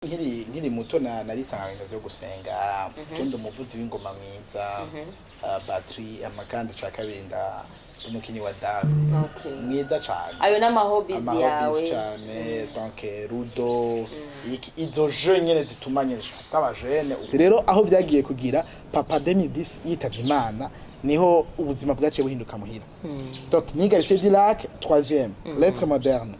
Nkiri muto narisanga ibintu vyo gusenga. Je ndi umuvuzi w'ingoma mwiza, batterie, amakandi ca kabiri ndi umukinyi wa dame mwiza cane. Ayo n'ama hobbies Ama yawe. Hobbies cane, donc ludo, izo jeux nyene zituma nyene z'abajene. Rero aho vyagiye kugira papa 2010 yitavye Imana, niho ubuzima bwaciye buhinduka muhira. Donc niga lycée du Lac, troisième lettres modernes,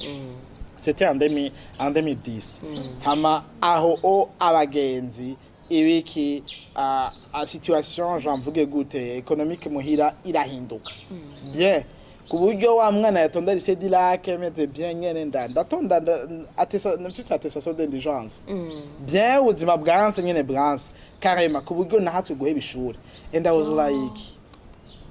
c'était en 2000, en 2010. Hama aho o abagenzi ibiki, a situation, j'en gute, économique muhira irahinduka bien, ku buryo wa mwana yatonda lycée du Lac meze bien nyene, ndatonda mfise attestation d'indigence bien, ubuzima bwanse nyene, bwanse carrément, ku buryo nahatswe guheba ishuri. And I was like,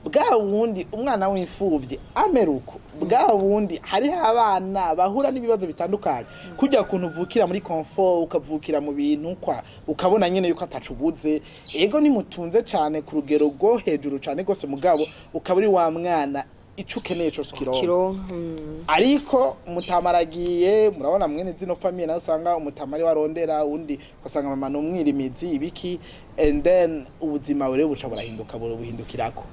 bwa wundi umwana w'imfuvyi ameruko, bwa wundi hariho abana bahura n'ibibazo bitandukanye, kujya kuntu uvukira muri confort, ukavukira mu bintu kwa ukabona nyene yuko atacubuze. Ego, nimutunze cane ku rugero rwo hejuru cane gose, mugabo ukaba uri wa mwana ico ukeneye cose ukironka. Kironka. Ariko umutamaragiye, murabona mwene zino famille nawe usanga umutamari warondera undi, ugasanga mama numwirimizi ibiki, and then ubuzima rero buca burahinduka, buhindukirako.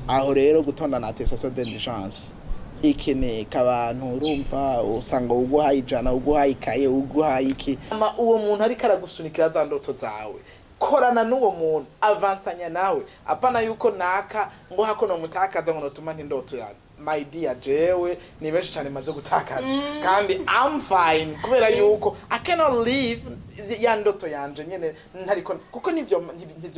Aho rero gutonda na attestation d'indigence ikeneka abantu, urumva usanga uguhaye 100, uguhaye ikaye, uguhaye iki. Ama uwo muntu ariko aragusunikira za ndoto zawe, korana n'uwo muntu, avansanya nawe, apana yuko naka ngo hako no mutakaza ngo notuma ntindoto yawe. My dear, jewe ni benshi cyane maze gutakaza, kandi I'm fine, kubera yuko I cannot live ya ndoto yanje nyene ntariko, kuko nivyo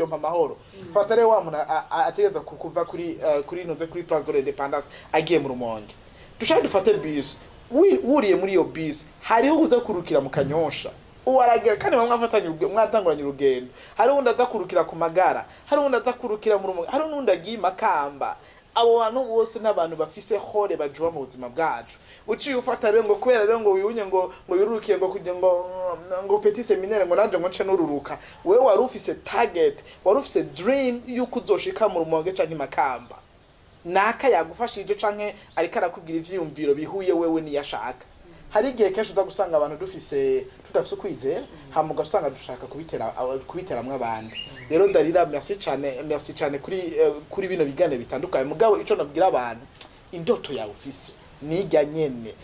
mpa amahoro. Fata rero wa muntu ategereza kuva kuri noze kuri Place de l'Indépendance agiye mu Rumonge, dushaka dufate bus, wuriye muri iyo bus hariho uza kurukira mu Kanyosha, uwaragira kandi bamwe mwafatanye mwatanguranye urugendo, hari uwundi aza kurukira ku Magara, hari uwundi aza kurukira mu Rumonge, hari n'uwundi agiye i Makamba. Abo bantu bose n'abantu bafise hore bajuba mu buzima bwacu. Uciye ufata rero ngo kubera rero ngo wiyunye ngo yururukiye ngo kugira ngo petit séminaire, ngo nanje ngo nce nururuka. Wewe wari ufise target, wari ufise dream yuko uzoshika mu Rumonge canke i Makamba. Naka yagufashije canke ariko arakubwira ivyiyumviro bihuye wewe niyashaka. Hari igihe kenshi uza gusanga abantu dufise tudafise ukwizera, hama ugasanga dushaka kubiteramwo abandi. Rero ndarira, merci cyane, merci cyane kuri bino biganiro bitandukanye. Mugabo ico nabwira abantu, indoto yawe ufise nijya nyene,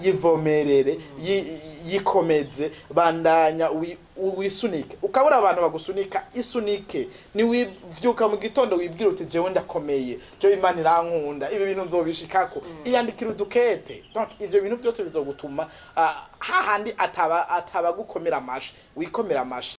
yivomerere, yikomeze, bandanya wisunike. Ukabura abantu bagusunika, isunike. Niwivyuka mu gitondo wibwira uti: "Jewe ndakomeye, jewe Imana irankunda, ibi bintu nzobishikako." Iyandikira udukete. Donc ivyo bintu byose bizogutuma hahandi ataba gukomera amashi, wikomera amashi.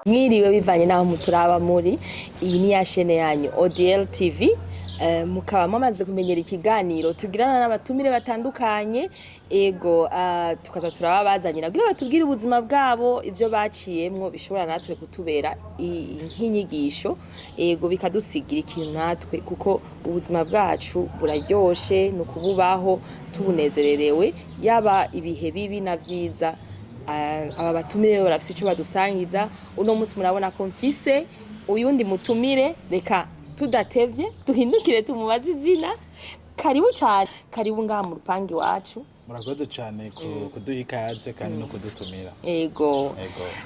Mwiriwe bivanye n'aho muturaba muri. Iyi ni ya chaîne yanyu ODL TV. Mukaba mumaze kumenyera ikiganiro tugirana n'abatumire batandukanye. Ego, tukaza turaba bazanyira kugira batubwire ubuzima bwabo, ivyo baciyemwo bishobora natwe kutubera nk'inyigisho, ego, bikadusigira ikintu natwe, kuko ubuzima bwacu buraryoshe, ni ukububaho tubunezererewe, yaba ibihe bibi na vyiza. Aba batumire barafise ico badusangiza uno munsi. Murabona ko mfise uyundi mutumire. Reka tudatevye duhindukire tumubaze izina. Karibu cyane, karibu ngaha mu rupangu iwacu. Murakoze cyane kuduha ikaze kandi no kudutumira. Ego.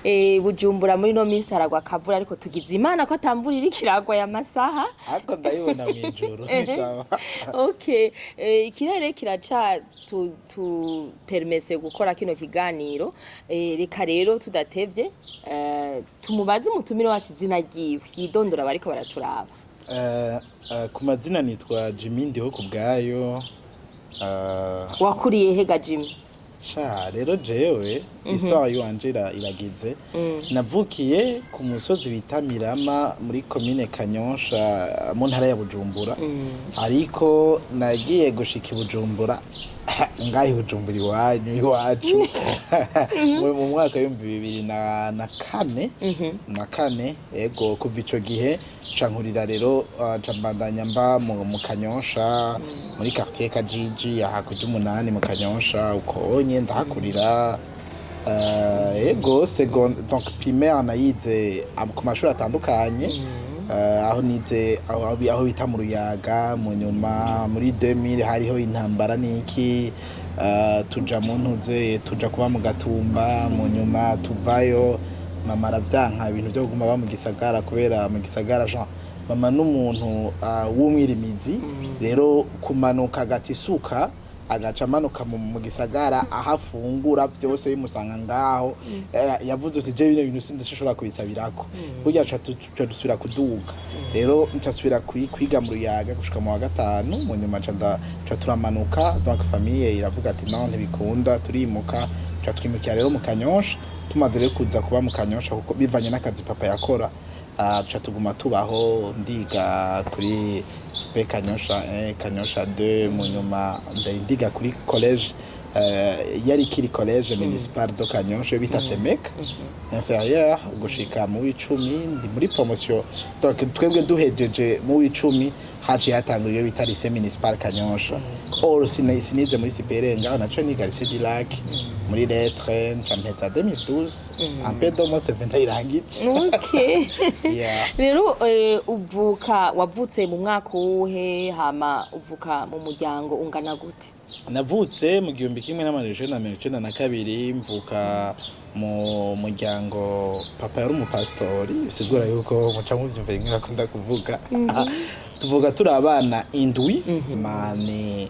Ego. Bujumbura muri no minsi haragwa akavura, ariko tugize Imana ko atamvura iriko iragwa aya masaha. Ariko ndayibona mw'ijoro, ni sawa. Okay, ikirere kiraca tu permese gukora kino kiganiro. Reka rero tudatevye, tumubaze umutumire wacu izina ryiwe, yidondora bariko baraturaba. Ku mazina nitwa Jimmy Ndiho ku bwayo. Wakuriye hega, Jimmy? Sha rero jewe Histoire yiwanje iragize. Navukiye ku musozi bita Mirama, muri komine Kanyosha, mu ntara ya Bujumbura, ariko nagiye gushika i Bujumbura, ngaho i Bujumbura iwanyu, iwacu, mu mwaka w'2004 na kane. Ego, kuva ico gihe nca nkurira rero, nca mbandanya mba mu Kanyosha, muri quartier Kajiji, aha kurya umunani mu Kanyosha, uko nye ndahakurira. Ego, seconde, donc primaire, nayize ku mashuri atandukanye, aho nize aho bita mu Ruyaga. Mu nyuma muri 2000 hariho intambara niki, tuja mu ntuze, tuja kuba mu Gatumba. Mu nyuma tuvayo, mama aravyanka ibintu vyo kuguma ba mu gisagara, kubera mu gisagara, Jean, mama n'umuntu w'umwirimizi rero, kumanuka agata isuka agaca amanuka mu gisagara, aho afungura byose bimusanga ngaho. Yavuze uti: "Je bino bintu sindashobora kubisabirako burya." Ca dusubira kuduga rero, ncasubira kwiga mu Ruyaga gushika mu wa gatanu. Mu nyuma ca turamanuka, donc famille iravuga ati: "Non, ntibikunda." Turimuka, ca twimukira rero mu Kanyosha. Tumaze rero kuza kuba mu Kanyosha, kuko bivanye n'akazi papa yakora, ca tuguma tubaho. Ndiga kuri B Kanyosha 1, Kanyosha 2, mu nyuma ndiga kuri collège, yari ikiri collège municipal de Kanyosha bita Semek inférieur, gushika mu w'icumi. Ndi muri promotion, donc twebwe duhejeje mu w'icumi haciye hatangura iyo bita lycée municipal Kanyosha. Or sinize muri supérieur ngaho, naco niga lycée du Lac muri lettres, nca mpeza 2012, un peu de moi ndayirangije. Yeah. Rero uvuka, wavutse mu mwaka uwuhe? Hama uvuka mu muryango ungana gute? Navutse mu 1992, mvuka mu muryango, papa yari umupasitori, bisigura yuko muca muvyumva rimwe bakunda kuvuga. Tuvuga turi abana indwi, mani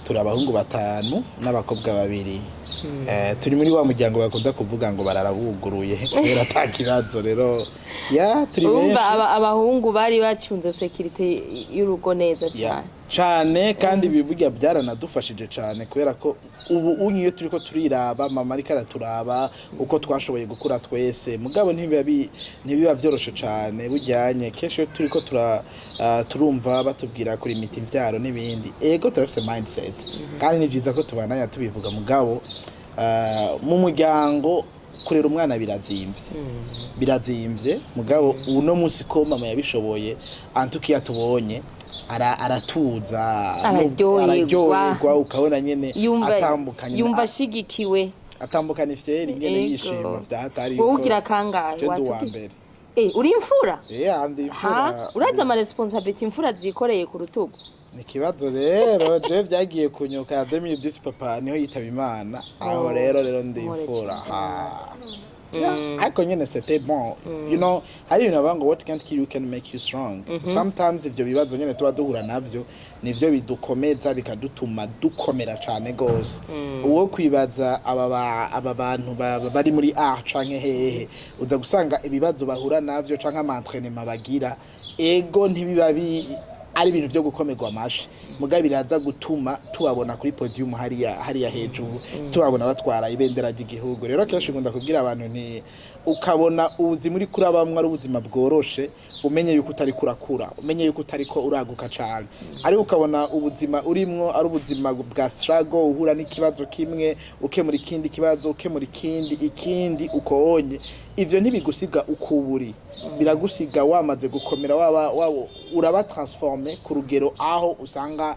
turi abahungu batanu n'abakobwa babiri. Turi muri wa muryango bakunda kuvuga ngo barara buguruye kubera ata kibazo. Rero ya turi Urumva, benshi. Abahungu bari bacunze sécurité y'urugo neza Ya, cyane. Cane, kandi ibi burya byaranadufashije cane, kubera ko ubu unye iyo turiko turiraba, mama ariko araturaba uko twashoboye gukura twese, mugabo ntibiba vyoroshe cane. Bujyanye kenshi iyo turiko turumva batubwira kurimita imvyaro n'ibindi, ego turafise mindset, kandi ni vyiza ko tubandanya tubivuga, mugabo mu muryango kurera umwana birazimvye, birazimvye. Mugabo uno munsi ko mama yabishoboye, antukiya tubonye aratuza, Araryoherwa. araryoherwa, ukabona nyene Yumva atambukanye, yumva ashigikiwe. Atambukana ifyeri nyene, Ego. yishima vyahatari. Wowe ugira kangahe? Je ndi uwa Watubwiye? mbere. Uri imfura? Eh, andi Ha, imfura. urazi ama responsabilité imfura zikoreye ku rutugu? Ni ikibazo rero, je vyagiye kunyuka ya 2010, papa niho yitaba Imana aho. Oh, Rero ndi mpore imfura. cane. Ha. Yeah, ariko nyene c'était bon, hari ibintu bavuga ngo "What can't kill you can make you strong." Sometimes ivyo bibazo nyene tuba duhura navyo nivyo bidukomeza, bikadutuma dukomera cane gose. Uwo kwibaza aba bantu bari muri art canke hehe, uza gusanga ibibazo bahura navyo canke ama entraînement bagira, ego ntibiba ari ibintu vyo gukomerwa amashi, mugabo biraza gutuma tubabona kuri podium hariya hariya hejuru, tubabona batwara ibendera ry'igihugu. Rero kenshi nkunda kubwira abantu nti ukabona ubuzima uri kurabamwo ari ubuzima bworoshe, umenye yuko utari kurakura, umenye yuko utariko uraguka cane. Ariko ukabona ubuzima urimwo ari ubuzima bwa struggle, uhura n'ikibazo kimwe ukemura ikindi kibazo, ukemura ikindi, ikindi, uko onye ivyo ntibigusiga uko uri, biragusiga wamaze gukomera, waba uraba transformé ku rugero aho usanga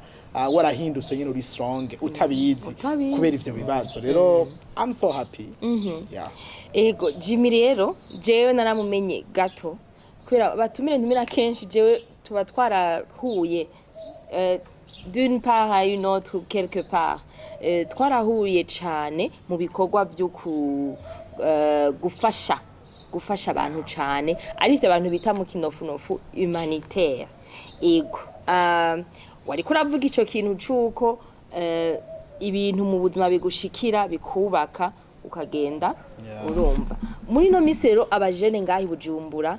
warahindutse nyine, uri strong utabizi, Utabizi. kubera ivyo bibazo. Rero I'm so happy, yeah. Ego, Jimmy rero jewe naramumenye gato, kubera batumire ntumira kenshi, jewe tuba twarahuye d'une part à une autre, quelque part. Twarahuye cane mu bikorwa vyo ku gufasha abantu cane, arivyo abantu bita mu kinofunofu humanitaire. Ego, wariko uravuga ico kintu c'uko ibintu mu buzima bigushikira bikubaka, ukagenda. Urumva, muri ino minsi rero abajene ngaha i Bujumbura,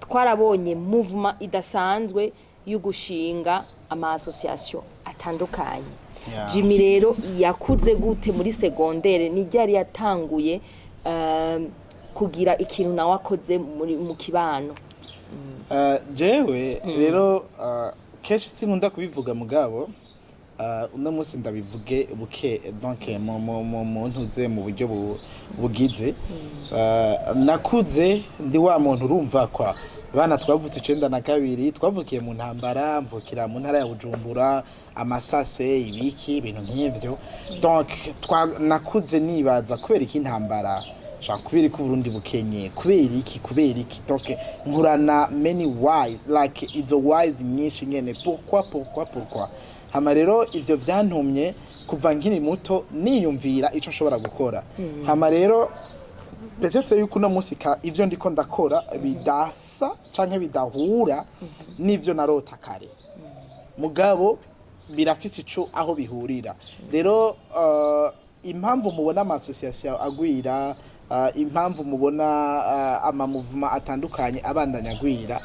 twarabonye mouvement idasanzwe yo gushinga ama association atandukanye. Jimmy rero yakuze gute muri secondaire? Ni ryari yatanguye kugira ikintu nawe akoze muri mu kibano? Jewe rero kenshi sinkunda kubivuga, mugabo uno munsi ndabivuge buke. Donc mu ntuze mu buryo bugize. Nakuze ndi wa muntu, urumva kwa bana twavutse 92, twavukiye mu ntambara, mvukira mu ntara ya Bujumbura, amasase, ibiki, ibintu nk'ivyo. Donc nakuze nibaza kubera iki intambara, shaka kubera ko Burundi bukenye, kubera iki, kubera iki. Donc nkurana many why, like izo whys nyinshi nyene: pourquoi, pourquoi, pourquoi? Hama rero ivyo vyantumye kuva nkiri muto niyumvira ico nshobora gukora. Hama rero peut-être yuko uno munsi ivyo ndiko ndakora bidasa canke bidahura n'ivyo narota kare, mugabo birafise ico aho bihurira. Rero impamvu mubona ama association agwira, impamvu mubona ama mouvement atandukanye abandanya agwira,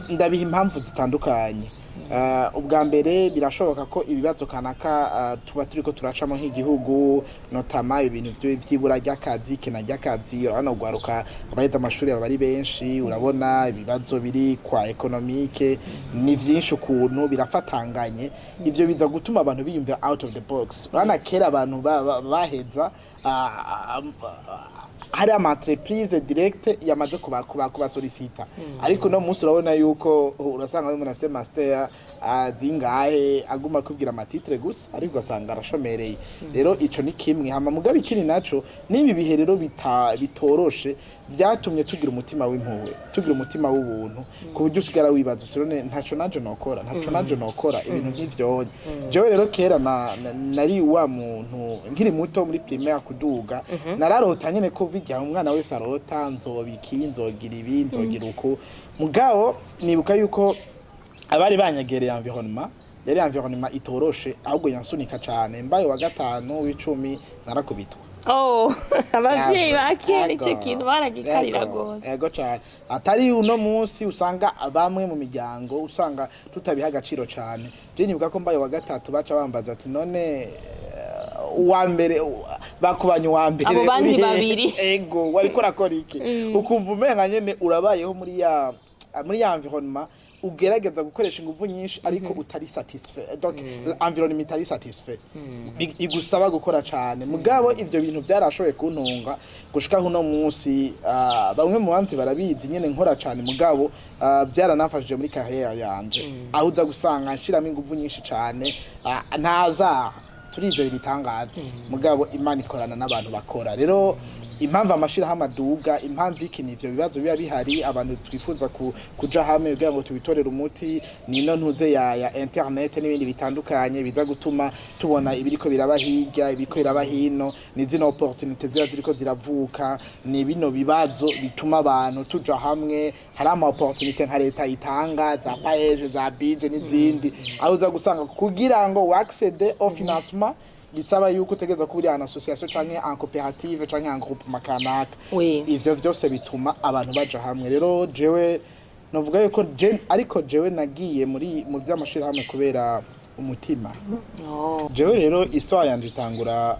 ndabiha impamvu zitandukanye. Ubwa mbere, birashoboka ko ibibazo kanaka tuba turiko turacamo nk'igihugu, notamment ibintu vy'ibura ry'akazi, kena ry'akazi. Urabona ugwaruka abaheza amashuri baba ari benshi, urabona ibibazo biri kwa économique ni vyinshi, ukuntu birafatanganye. Ivyo biza gutuma abantu biyumvira out of the box. Urabona kera abantu baheza hari ama entreprise direct yamaze kuba sollicita, ariko no munsi urabona yuko urasanga umuntu afite master zingahe, aguma kubwira ama titre gusa, ariko ugasanga arashomereye. Rero ico ni kimwe. Hama mugabo ikindi naco, n'ibi bihe rero bitoroshe byatumye tugira umutima w'impuhwe, tugira umutima w'ubuntu, ku buryo usigara wibaza uti: "None ntaco nanje nokora, ntaco nanje nokora?" Ibintu nk'ivyo. Jewe rero kera nari wa muntu nkiri muto, muri primaire kuduga, nararota nyene ko bijya umwana wese arota: nzoba iki, nzogira ibi, nzogira uku. Mugabo nibuka yuko abari banyegereye, environnement yari environnement itoroshe, ahubwo yansunika cane. Mbaye wa gatanu w'icumi narakubitwa. Oh, abavyeyi ba kera ico Ego. kintu baragikarira gose. Ego cane. Atari uno munsi usanga bamwe mu miryango usanga tutabiha agaciro cane. Je nibuka ko mbaye wa gatatu baca bambaza ati: "None uwa mbere bakubanye uwa mbere Abo bandi uri hehe?" babiri. Ego, wariko urakora iki? Ukumva umenga nyene urabayeho muri ya environnement ugerageza gukoresha ingufu nyinshi ariko utari satisfait. Donc environnement itari satisfait, igusaba gukora cane. Mugabo ivyo bintu byarashoboye kuntunga gushika uno munsi. Bamwe mu banzi barabizi nyene nkora cane, mugabo byaranafashije muri carrière yanje, aho uza gusanga nshiramo ingufu nyinshi cane. Ntaza turizera ibitangaza, mugabo Imana ikorana n'abantu bakora. Rero impamvu amashirahamwe aduga, impamvu iki, ni ivyo bibazo biba bihari, abantu twifuza kuja hamwe kugira ngo tubitorere umuti. Nino ntuze ya internet n'ibindi bitandukanye biza gutuma tubona ibiriko biraba hirya, ibiriko biraba hino. Ni zino opportunité ziba ziriko ziravuka, ni bino bibazo bituma abantu tuja hamwe. Hari ama opportunité nka leta itanga, za PAEEJ, za BIJE n'izindi, aho uza gusanga kugira ngo accède au financement bisaba yuko utegereza kuba uri en association canke en coopérative canke en groupement kanaka. Ivyo vyose bituma abantu baja hamwe. Rero jewe novuga yuko ariko jewe nagiye mu vy'amashirahamwe kubera umutima. Jewe rero histoire yanje itangura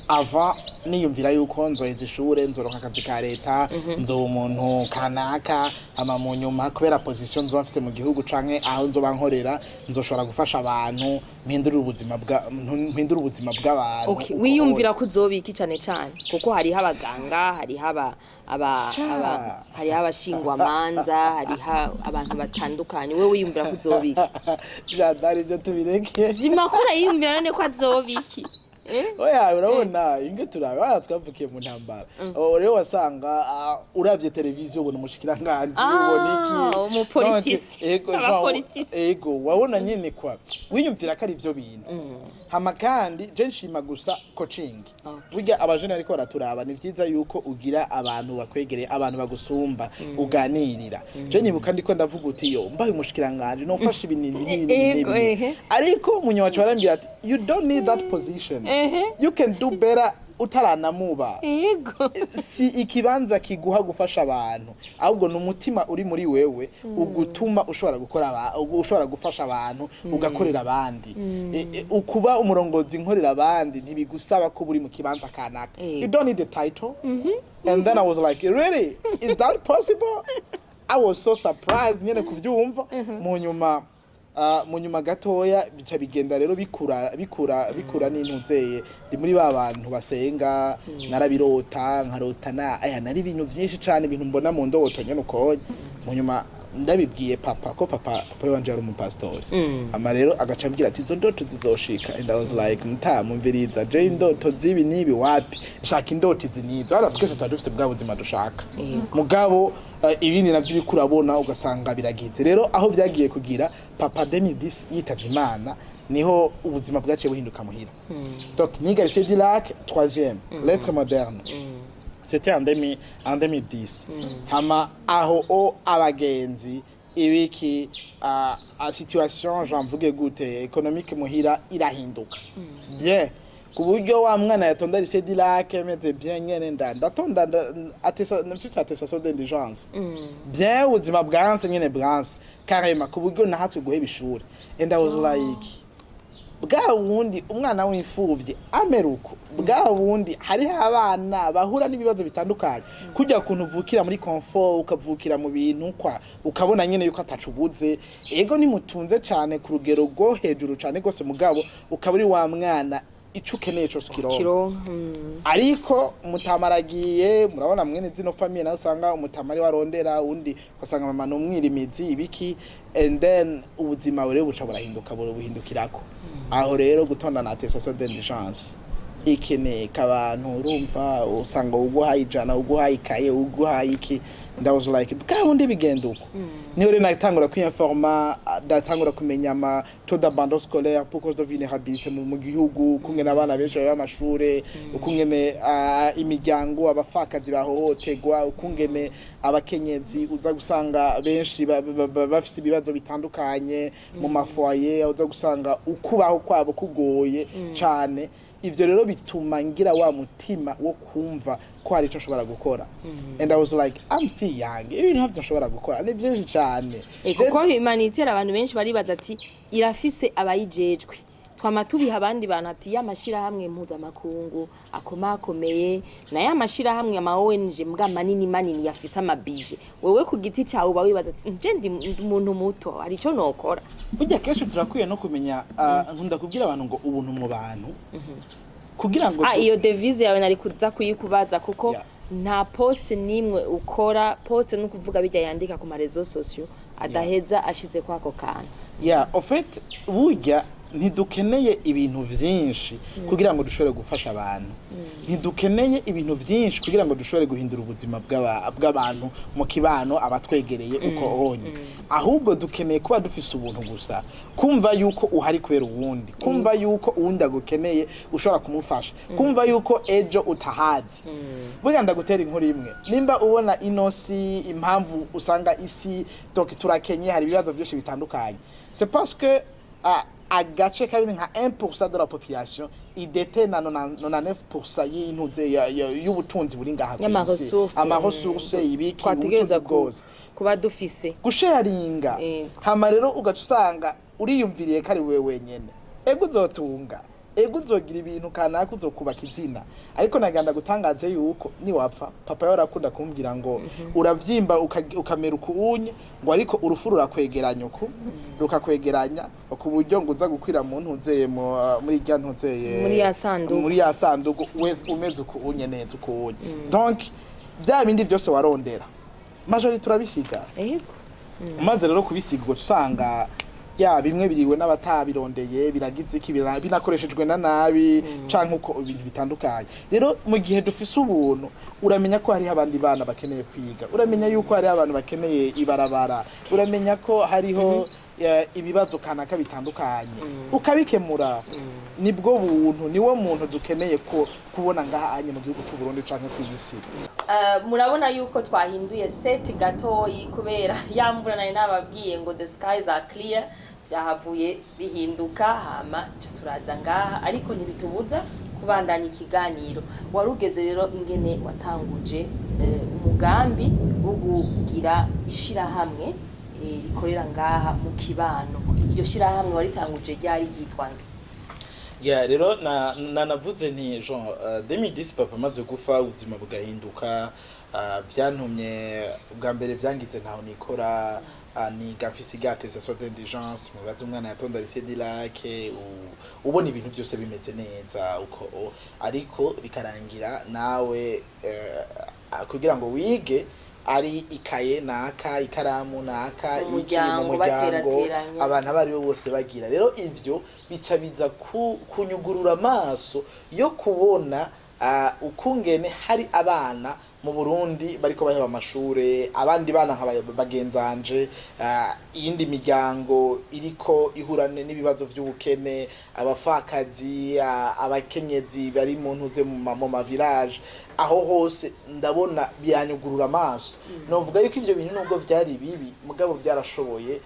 avant niyumvira yuko nzoheza ishure, nzoronka akazi ka leta, nzoba umuntu kanaka, hama mu nyuma kubera position nzoba mfise mu gihugu canke aho nzoba nkorera, nzoshobora gufasha abantu, mpindure ubuzima bw'abantu. Okay, wiyumvira ko uzobika iki cane cane? Kuko hariho abaganga, hariho aba hariho abashingwamanza, hariho abantu batandukanye. Wewe wiyumvira ko uzobika? Jadari, ibyo tubireke. Jima ko yiyumvira none ko azobiki? Eh? Oya, urabona inge turabe bana twavukiye mu ntambara. Oh, rero wasanga uravye televiziyo ubona umushikiranganji, ubona iki. Umupolitisi. Donc, ego, genre, Abapolitisi. Ego, wabona nyene kwa wiyumvira ko ari ivyo bintu. Hama kandi je nshima gusa coaching. Burya abajene ariko baraturaba, ni vyiza yuko ugira abantu bakwegereye, abantu bagusumba uganirira. Je nibuka ndiko ndavuga uti: "Yo, mbaye umushikiranganji nofasha ibi n'ibi n'ibi n'ibi n'ibi." Ariko umunyawacu barambwira ati: "You don't need that position. You can do better." Utaranamuba. Si ikibanza kiguha gufasha abantu, ahubwo ni umutima uri muri wewe ugutuma ushobora gukora ushobora gufasha abantu, ugakorera abandi. Ukuba umurongozi nkorera abandi ntibigusaba ko uri mu kibanza kanaka. You don't need the title. And then I was like, "Really? Is that possible?" I was so surprised nyene kuvyumva. Mu nyuma gatoya bica bigenda rero bikura, bikura, bikura. N'intuzeye ndi muri ba bantu basenga, narabirota, nkarota na aya nari ibintu byinshi cane, ibintu mbona mu ndoto nyene ukonye. Mu nyuma ndabibwiye papa, ko papa wanje yari umupasitori, ama rero agaca ambwira ati: "Izo ndoto zizoshika." And I was like, "Mutamumviriza, je indoto zibi nibi wapi, shaka indoto izi nizo." Hano twese tuba dufite bwa buzima dushaka, mugabo ibindi navyo uriko urabona ugasanga biragize. Rero aho byagiye kugira papa 2010 yitavye Imana, niho ubuzima bwaciye buhinduka muhira. Donc niga lycée du Lac, troisième lettres modernes, c'était en 2000, en 2010. Hama aho o abagenzi ibiki, situation, j'mvuge gute, économique muhira irahinduka bien, ku buryo wa mwana yatonda lycée du Lac meze bien nyene, ndatonda mfise attestation d'indigence bien, ubuzima bwanse nyene, bwanse carrément, ku buryo nahatswe guheba ishuri. And I was like, bwa wundi umwana w'imfuvyi amera uko, bwa wundi hariho abana bahura n'ibibazo bitandukanye, kujya kuntu uvukira muri confort, ukavukira mu bintu kwa ukabona nyene yuko atacubuze, ego nimutunze cane ku rugero rwo hejuru cane gose, mugabo ukaba uri wa mwana ico ukeneye cose ukironka. Kironka. Ariko umutamaragiye, murabona mwene zino famille nawe usanga umutamari warondera, undi ugasanga mama ni umwirimizi, ibiki. And then ubuzima rero buca burahinduka, buhindukirako. Aho rero gutonda na attestation d'indigence ikeneka abantu, urumva usanga uguhaye 100, uguhaye ikaye, uguhaye iki. And I was like, bwa bundi bigenda uko. Niyo rero natangura kwinforma, ndatangura kumenya ama taux d'abandon scolaire pour cause de vulnérabilité mu gihugu, ukungene abana benshi baba amashure, ukungene imiryango, abapfakazi bahohoterwa, ukungene abakenyezi uza gusanga benshi bafise ibibazo bitandukanye mu ma foyer, uza gusanga ukubaho kwabo kugoye cane. Ivyo rero bituma ngira wa mutima wo kumva ko hari ico nshobora gukora. And I was like, "I'm still young, ibintu ntavyo nshobora gukora ni vyinshi cane." Kuko humanitaire abantu benshi baribaza ati irafise abayijejwe, twama tubiha abandi bantu ati ya mashirahamwe mpuzamakungu akomakomeye na ya mashirahamwe ama ONG mbwa manini manini yafise ama budget. Wewe ku giti cawe uba wibaza ati nje ndi umuntu muto, hari ico nokora? Burya kenshi turakwiye no kumenya, nkunda kubwira abantu ngo ubuntu mu bantu kugira ngo Iyo devise yawe nari kuza kuyikubaza kuko nta post nimwe ukora, post no kuvuga bijya yandika ku ma réseaux sociaux, adaheza ashize kwako kantu. Ya, en fait burya ntidukeneye ibintu vyinshi kugira ngo dushobore gufasha abantu, ntidukeneye ibintu vyinshi kugira ngo dushobore guhindura ubuzima bw'abantu mu kibano, abatwegereye uko onye. Ahubwo dukeneye kuba dufise ubuntu gusa, kumva yuko uhari kubera uwundi, kumva yuko uwundi agukeneye ushobora kumufasha, kumva yuko ejo utahazi. Burya ndagutera inkuru imwe. Nimba ubona ino si impamvu usanga isi donc turakenye, hari ibibazo byinshi bitandukanye, c'est parce que agace kabiri nka 1% de la population idetena 99% y'intuze y'ubutunzi buri ngaha kw'isi. Y'ama ressources. Ama ressources, ibiki, twategereza ubutunzi bwose. Kuba dufise. Gusharinga. Hama rero ugaca usanga uriyumviriye ko ari wewe wenyene, ego uzotunga, ego uzogira ibintu kanaka, uzokubaka izina, ariko naganda gutangaze yuko niwapfa, papa yawe arakunda kumbwira ngo uravyimba ukamera ukunye, ngo ariko urufu rurakwegeranya uku, rukakwegeranya ku buryo ngo uza gukwira mu ntuzeye muri rya ntuzeye. Muri ya sanduku. Muri ya sanduku umeze uku unye neza uku unye. Donc bya bindi byose warondera, majorité turabisiga. Umaze rero kubisiga, ugaca usanga ya bimwe biriwe n'abatabirondeye, biragize iki, binakoreshejwe na nabi canke uko ibintu bitandukanye. Rero mu gihe dufise ubuntu, uramenya ko hariho abandi bana bakeneye kwiga, uramenya yuko hariho abantu bakeneye ibarabara, uramenya ko hariho ibibazo kanaka bitandukanye, ukabikemura. Nibwo buntu, niwo muntu dukeneye ko kubona ngaha anye mu gihugu c'u Burundi canke kw'isi. Murabona yuko twahinduye set gatoyi kubera ya mvura nari nababwiye ngo the skies are clear, byahavuye bihinduka, hama ca turaza ngaha, ariko ntibitubuza Kubandanya ikiganiro, warugeze rero ingene watanguje umugambi wo kugira ishirahamwe rikorera ngaha mu kibano. Iryo shirahamwe waritanguje ryari, ryitwa nde? Ya, rero na navuze nti Jean, 2010 papa amaze gufa, ubuzima bugahinduka, byantumye bwa mbere vyangize ntaho nikora, niga mfise iga attestation d'indigence. Mubaze umwana yatonda lycée du Lac, ubona ibintu byose bimeze neza uko ariko bikarangira nawe kugira ngo wige ari ikaye naka, ikaramu naka, Mu iki mu muryango, muryango, baterateranya. Abantu abo aribo bose bagira. Rero ivyo bica biza kunyugurura amaso yo kubona ukungene hari abana mu Burundi bariko baheba amashure, abandi bana nka bagenzanje, iyindi miryango iriko ihurane n'ibibazo vy'ubukene, abafakazi, abakenyezi bari mu ntuze mu ma village aho hose. Ndabona biranyugurura amaso. Novuga yuko ivyo bintu, nubwo vyari bibi, mugabo byarashoboye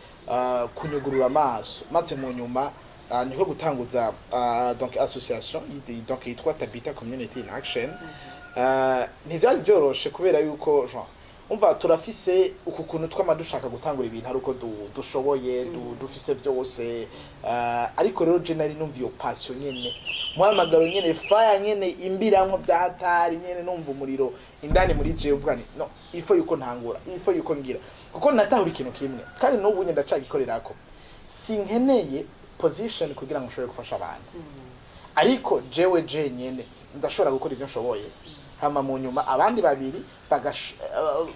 kunyugurura amaso, maze mu nyuma niko gutanguza donc association donc yitwa Tabita Community in Action. Ntivyari vyoroshe kubera yuko Jean, umva, turafise uku kuntu twama dushaka gutangura ibintu ari uko dushoboye, dufise vyose, ariko rero je nari numva iyo passion nyene, muhamagaro nyene, fire nyene imbiramwo bya hatari nyene, numva umuriro indani muri jewe, uvuga nti no, ifo yuko ntangura, ifo yuko ngira, kuko natahura ikintu kimwe kandi n'ubu nyene ndacagikorerako: sinkeneye position kugira ngo nshobore gufasha abantu, ariko jewe jenyene ndashobora gukora ibyo nshoboye, hama mu nyuma abandi babiri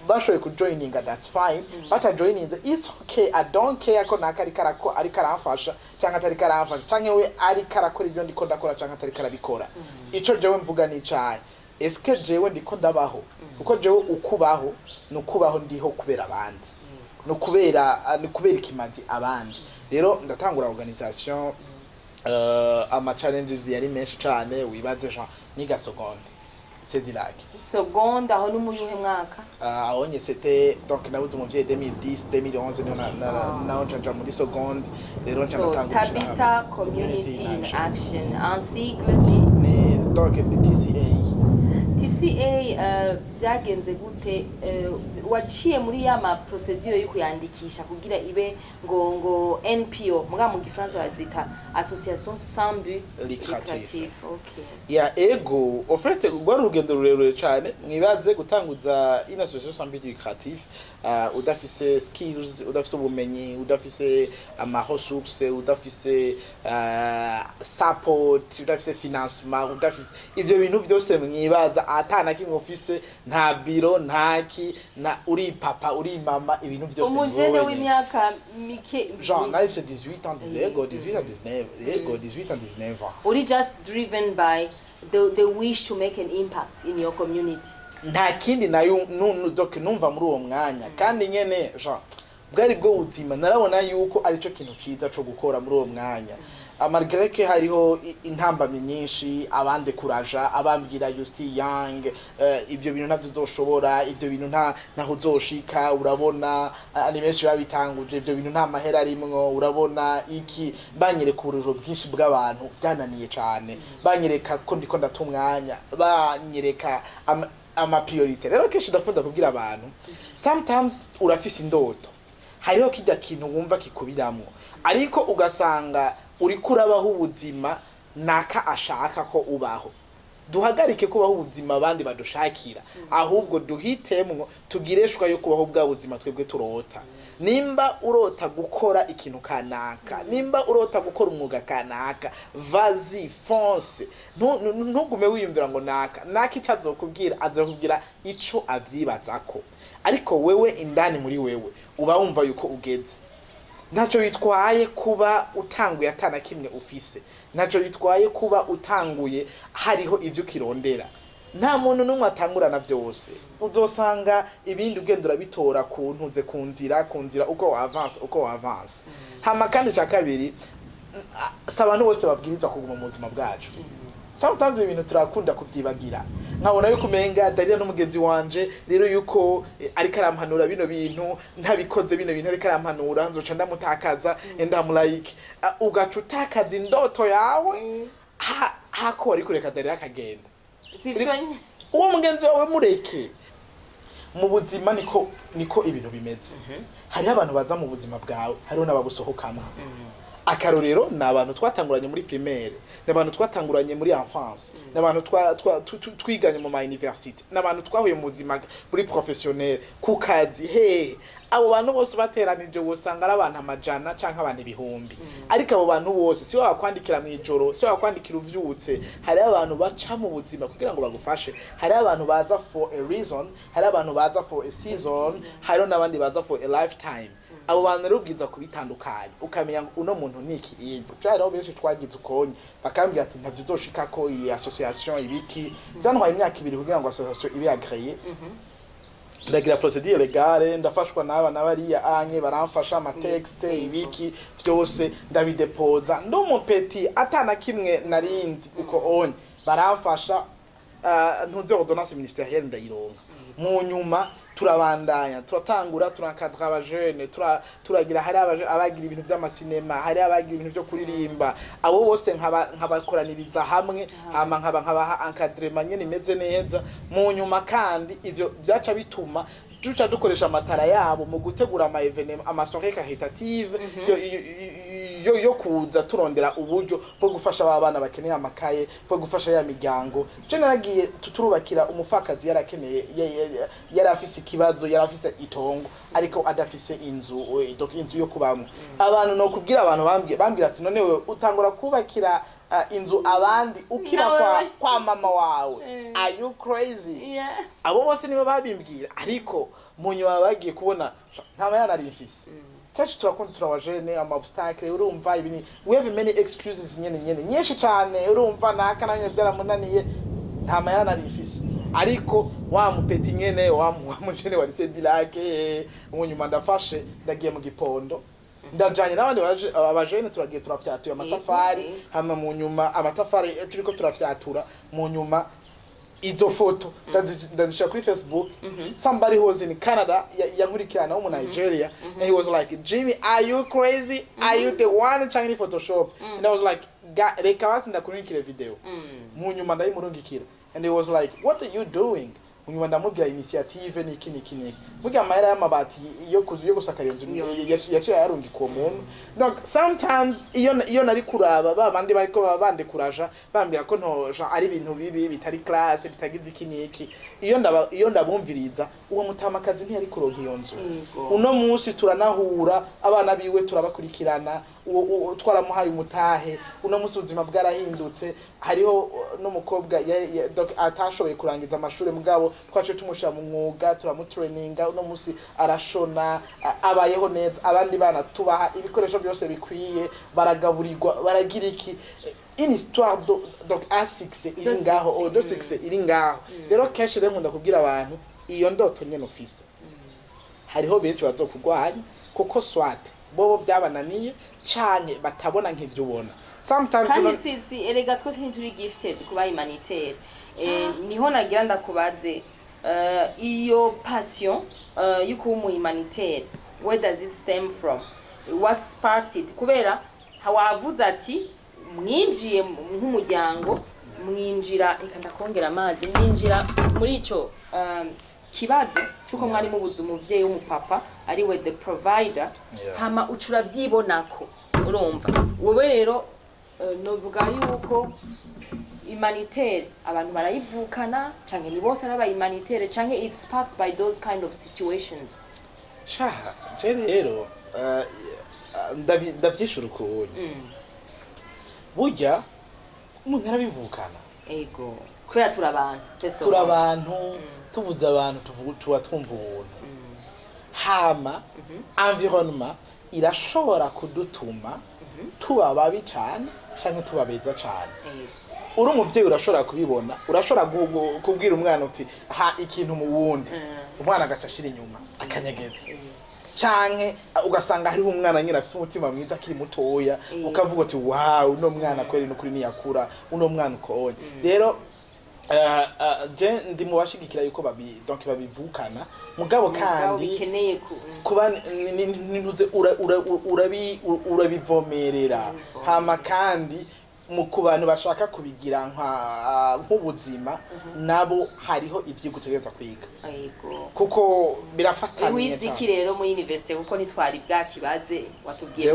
bashoboye kujoininga, that's fine, batajoininze, it's okay, I don't care ko naka ariko ariko aramfasha canke atariko aramfasha, canke we ariko arakora ibyo ndiko ndakora canke atariko arabikora. Ico jewe mvuga ni icahe? Eske jewe ndiko ndabaho? Kuko jewe ukubaho ni ukubaho ndiho kubera abandi, ni kubera ikimazi abandi. Rero ndatangura organisation, ama challenges yari menshi cane. Wibaze Jean, niga seconde Cedilac. Seconde aho ni muri uhe mwaka? Aho nye c'était donc nabuze umuvyeyi 2010, 2011 niho naho nja muri seconde. Rero nca So ndatangura Tabita Community in Action, en sigle ni? Ni donc ni TCA. TCA. Byagenze gute? Waciye muri ya ma procédure yo kuyandikisha kugira ibe ngo NPO, muga mu gifaransa bazita association sans but lucratif. Lucratif, okay. Ya, ego, au fait rwari urugendo rurerure cane. Mwibaze gutanguza une association sans but lucratif, udafise skills, udafise ubumenyi, udafise ama ressources, udafise support, udafise financement, udafise ivyo bintu byose. Mwibaza ata na kimwe ufise, nta biro, ntaki, na uri papa, uri mama, ibintu byose ni Umujene wowe wenyene. w'imyaka mike. Genre nari mfise 18 ans, yego, 18 ans, 19, yego, 18 ans, 19 ans. Uri just driven by the wish to make an impact in your community. Nta kindi nayo donc numva muri uwo mwanya. Kandi nyene Jean, bwari bwo buzima, narabona yuko arico kintu ciza co gukora muri uwo mwanya. Malgré que hariho intambamyi nyinshi, abandi kuraja abambwira: "You still young, ivyo bintu ntabyo uzoshobora, ivyo bintu nta naho uzoshika, urabona ni benshi babitanguje, ivyo bintu nta mahera arimwo, urabona iki." Banyereka uburiro bwinshi bw'abantu byananiye cane, banyereka ko ndiko ndata umwanya, banyereka ama priorité. Rero kenshi ndakunda kubwira abantu, sometimes urafise indoto, hariho kirya kintu wumva kikubiramwo, ariko ugasanga uriko urabaho ubuzima naka ashaka ko ubaho. Duhagarike kubaho ubuzima abandi badushakira, ahubwo duhitemwo, tugireshwa yo kubaho bwa buzima twebwe turota. Nimba urota gukora ikintu kanaka, nimba urota gukora umwuga kanaka, vas-y, fonce. Ntugume wiyumvira ngo naka naka icyo azokubwira. Azokubwira ico avyibazako, ariko wewe indani muri wewe uba wumva yuko ugeze. Ntacyo bitwaye kuba utanguye atana kimwe ufise, ntacyo bitwaye kuba utanguye hariho ibyo ukirondera. Nta muntu n'umwe atangurana byose. Uzosanga ibindi ugenda urabitora ku ntuze, ku nzira, uko wa avance, uko wa avance. Hama kandi cya kabiri, si abantu bose babwirizwa kuguma mu buzima bwacu. Sometimes ibintu turakunda kuvyibagira. Nkabona yuko umenga Darira n'umugenzi wanje, rero yuko ariko arampanura bino bintu, ntabikoze bino bintu ariko arampanura, nzoca ndamutakaza, and I'm like, ugaca utakaza indoto yawe. Hako wari kureka Darira akagenda. Sivyo? Uwo mugenzi wawe mureke. Mu buzima niko ibintu bimeze. Hariho abantu baza mu buzima bwawe, hariho n'abagusohokamo. Akarorero ni abantu twatanguranye muri primaire, ni abantu twatanguranye muri enfance, ni abantu twiganye mu ma université, ni abantu twahuye mu buzima muri professionnel, ku kazi hehe. Abo bantu bose bateranije wosanga ari abantu amajana canke abantu ibihumbi, ariko abo bantu bose si bakwandikira mu ijoro, si bakwandikira uvyutse. Hariho abantu baca mu buzima kugira ngo bagufashe. Hariho abantu baza for a reason, hariho abantu baza for a season, hariho n'abandi baza for a lifetime. Abo bantu rero ubwiza kubitandukanya, ukamenya ngo uno muntu ni iki. Iyi hariho benshi twagize ukonye bakambwira ati: "Ntabyo uzoshikako, iyi association ibiki." Byantwaye imyaka 2 kugira ngo association ibe agréée. Ndagira procédure légale, ndafashwa n'aba n'abariya anye baramfasha ama texte, ibiki byose, ndabidepoza. Ndi umu petit atana kimwe narinzi uko onye baramfasha, ntuze ordonnance ministérielle ndayironka. Mu nyuma turabandanya, turatangura, turankadra abajene, turagira. Hari abagira ibintu vy'amasinema, hari abagira ibintu vyo kuririmba. Abo bose nkabakoraniriza hamwe, hama nkabaha encadrement nyene imeze neza. Mu nyuma kandi ivyo vyaca bituma duca dukoresha amatara yabo mu gutegura ama événement, ama soirée caritative yo kuza turondera uburyo bwo gufasha ba bana bakeneye amakaye, bwo gufasha ya miryango. Je naragiye turubakira umupfakazi yarakeneye, yari afise ikibazo, yari afise itongo ariko adafise inzu, donc inzu yo kubamwo. Abantu no kubwira abantu bambwira ati: "None wewe utangura kubakira inzu abandi ukiba kwa mama wawe? Are you crazy?" Abo bose nibo babimbwira, ariko mu nyuma bagiye kubona nta mahera nari mfise. Kenshi turakunda turabajene ama obstacle, urumva ibi ni we have many excuses nyene nyene nyinshi cane. Urumva naka nanye byaramunaniye, nta mahera nari mfise, ariko wa mu petit nyene, wa mujene wa lycée du Lac, mu nyuma ndafashe ndagiye mu Gipondo, ndajanye n'abandi abajene, turagiye turafyatuye amatafari. Hama mu nyuma amatafari turiko turafyatura, mu nyuma izo foto ndazishira kuri Facebook. Somebody who was in Canada yankurikirana wo mu Nigeria, and he was like, "Jimmy, are you crazy? Are you the one canke Photoshop?" And I was like, "Reka basi ndakurungikire video." Mu nyuma ndayimurungikira and he was like, "What are you doing?" Mu nyuma ndamubwira initiative niki niki niki. Burya amahera y'amabati yo gusakara iyo nzu yaciye yarungika uwo muntu. Donc sometimes iyo nari kuraba ba bandi bariko baba bandekuraja, bambwira ko ntoja, ari ibintu bibi, bitari classe, bitagize iki niki, iyo ndabumviriza, uwo mutamakazi ntiyari kuronka iyo nzu. Uno munsi turanahura, abana biwe turabakurikirana, uwo twaramuhaye umutahe. Uno munsi ubuzima bwarahindutse. Hariho n'umukobwa donc atashoboye kurangiza amashuri, mugabo twaciye tumushira mu mwuga, turamutraininga. Uno munsi arashona, abayeho neza. Abandi bana tubaha ibikoresho byose bikwiye, baragaburirwa, baragira iki. Une histoire donc à succès iri De ngaho. succès. Oh, de succès iri ngaho. Rero kenshi rero nkunda kubwira abantu, iyo ndoto nyene ufise, hariho benshi bazokugwanya kuko soit bobo byabananiye canke batabona nk'ivyo ubona sometimes. Kandi si erega twese ntituri gifted kuba humanitaire. Niho nagira ndakubaze, iyo passion yo kuba umu humanitaire, where does it stem from? What sparked it? Kubera wavuze ati mwinjiye nk'umuryango, mwinjira, reka ndakongera amazi, mwinjira muri ico kibazo c'uko mwari mubuze umuvyeyi w'umupapa ariwe the provider. Hama uca uravyibonako. Urumva wowe rero, novuga yuko humanitaire abantu barayivukana, canke ni bose ari aba humanitaire, canke it's sparked by those kind of situations? Sha, je rero ndavyishura ukuntu burya umuntu arabivukana. Ego, kubera turi abantu first of Turi all. abantu. Tuvuze abantu, tuba twumva ubuntu. Hama environnement irashobora kudutuma tuba babi cane canke tuba beza cane. Uri umuvyeyi urashobora kubibona, urashobora kubwira umwana uti: "Ha ikintu mu wundi." Umwana agaca ashira inyuma akanyegeza, canke ugasanga hariho umwana nyine afise umutima mwiza akiri mutoya, ukavuga uti: "Wow, uno mwana kweri nukuri niyakura uno mwana ukonye." Rero je ndi mu bashigikira yuko donc babivukana, mugabo Mugabo kandi bikeneye ku kuba ntuze urabivomerera. Urabivomerera. Hama kandi Mu ku bantu bashaka kubigira nk'ubuzima, nabo hariho ivyigwa utegereza kwiga, kuko birafatanye. Wize iki rero muri université? Kuko ntitwari bwakibaze, watubwiye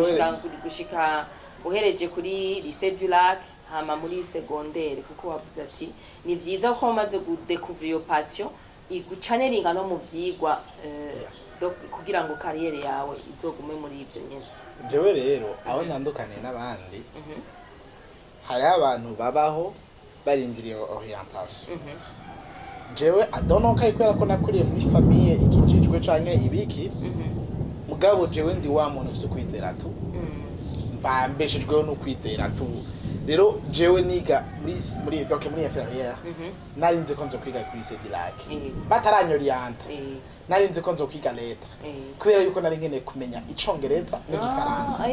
gushika uhereje kuri Lycée du Lac, hama muri secondaire, kuko wavuze ati ni vyiza ko wamaze gudécouvrir iyo passion iguchannelinga no mu vyigwa, kugira ngo carrière yawe izogume muri ivyo nyene. Jewe rero aho ntandukaniye n'abandi, hariho abantu babaho barindiriye orientation. Jewe adonoka kubera ko nakuriye muri famille ikijijwe canke ibiki, mugabo jewe ndi wa muntu ufise ukwizera tu, mba mbeshejweho n'ukwizera tu. Rero jewe niga muri donc muri inférieure, nari nzi ko nzo kwiga kuri Lycée du Lac. Bataranyorienta, nari nzi ko nzo kwiga lettres, kubera yuko nari nkeneye kumenya Icongereza n'Igifaransa.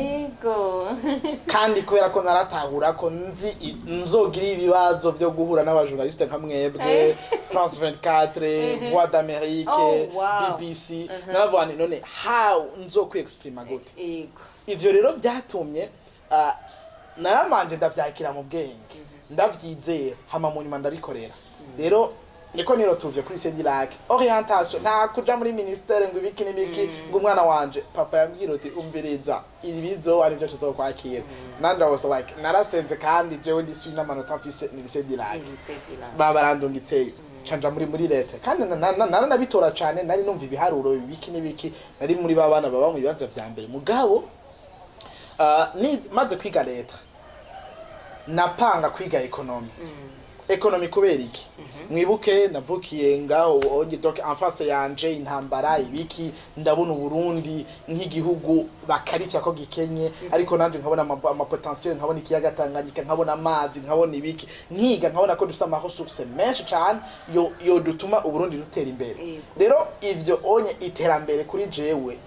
Kandi kubera ko naratahura ko nzi nzogira ibibazo vyo guhura n'abajournaliste nka mwebwe, France 24, Voix d'Amérique, BBC, naravuga nti: "None how nzokwiexprima gute?" Ivyo rero byatumye naramanje ndavyakira mu bwenge, ndavyizera, hama mu nyuma ndabikorera. Rero niko nirotuvye kuri Lycée du Lac. Orientation, nta kuja muri ministère ngo ibiki n'ibiki, ngo umwana wanje, papa yambwira uti: "Umviriza, ibizo ari byo tuzokwakira." Nanje I was like, narasenze, kandi jewe ndisuye n'amanota mfise ni Lycée du Lac. Lycée du Lac. Baba barandungitseyo, canja muri lettres, kandi naranabitora cane. Nari numva ibiharuro, ibiki n'ibiki, nari muri ba bana baba mu bibanza vya mbere. Mugabo ni maze kwiga lettres, napanga kwiga économie. Économie kubera iki? Mwibuke navukiye ngaho onye, donc enfance yanje intambara, ibiki, ndabona Uburundi nk'igihugu bakarifya ko gikenye, ariko nanje nkabona ama potentiel, nkabona ikiyaga Tanganyika, nkabona amazi, nkabona ibiki, nkiga nkabona ko dufite ama ressources menshi cane yo dutuma Uburundi dutera imbere. Rero ivyo onye iterambere kuri jewe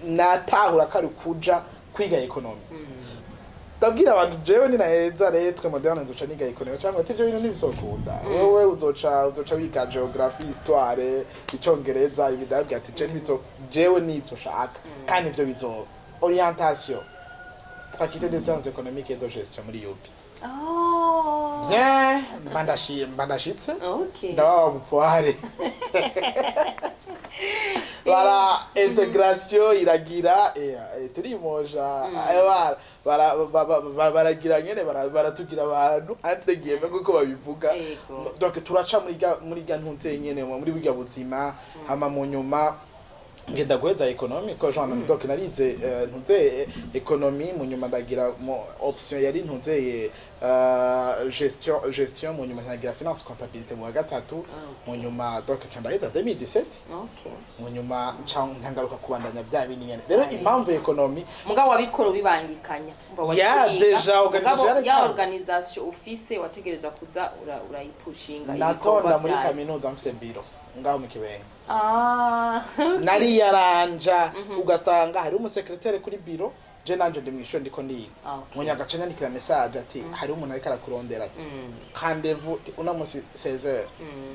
natahura ko ari kuja kwiga économie. Ndabwira abantu: "Jewe ninaheza lettres modernes nzoca niga économie." Cyangwa ati: "Ivyo bintu ntibizokunda, wewe uzoca wiga géographie, histoire, Icongereza." Ibi ndababwira ati: "Je ntibizo, jewe nivyo shaka." Kandi ivyo bizoba orientation, faculté des sciences économiques et de gestion muri UP. Bien, mba ndashitse. Ndababa mupoire bara intégration iragira, turimoja, baragira nyene baratugira abantu entre guillemets kuko babivuga. Donc turaca muri ga ntunze nyene muri burya buzima, hama mu nyuma ngenda guheza économie ko genre donc narize ntunze économie, mu nyuma ndagira mu option yari ntunze gestion, mu nyuma nkagira finance comptabilité mu wa gatatu. Mu nyuma donc nca ndaheza 2017. Mu nyuma nca ntangaruka kubandanya bya bindi nyene. Rero impamvu économie Mugabo wabikora ubibangikanya. Umva, Ya, wari kuriga, déjà organisation mugabo yari ya itanga. organisation ufise wategerezwa kuza urayipushinga Natonda ibikorwa muri vyayo. kaminuza mfise biro ngaho mu Kibenga. Nari yaranja, ugasanga hari umusekretere kuri biro, je nanje ndi mw'ishuri ndiko ndiga. Munyagace nyandikira message ati: "Hari umuntu ariko arakurondera," ati rendez-vous uno musi 16h.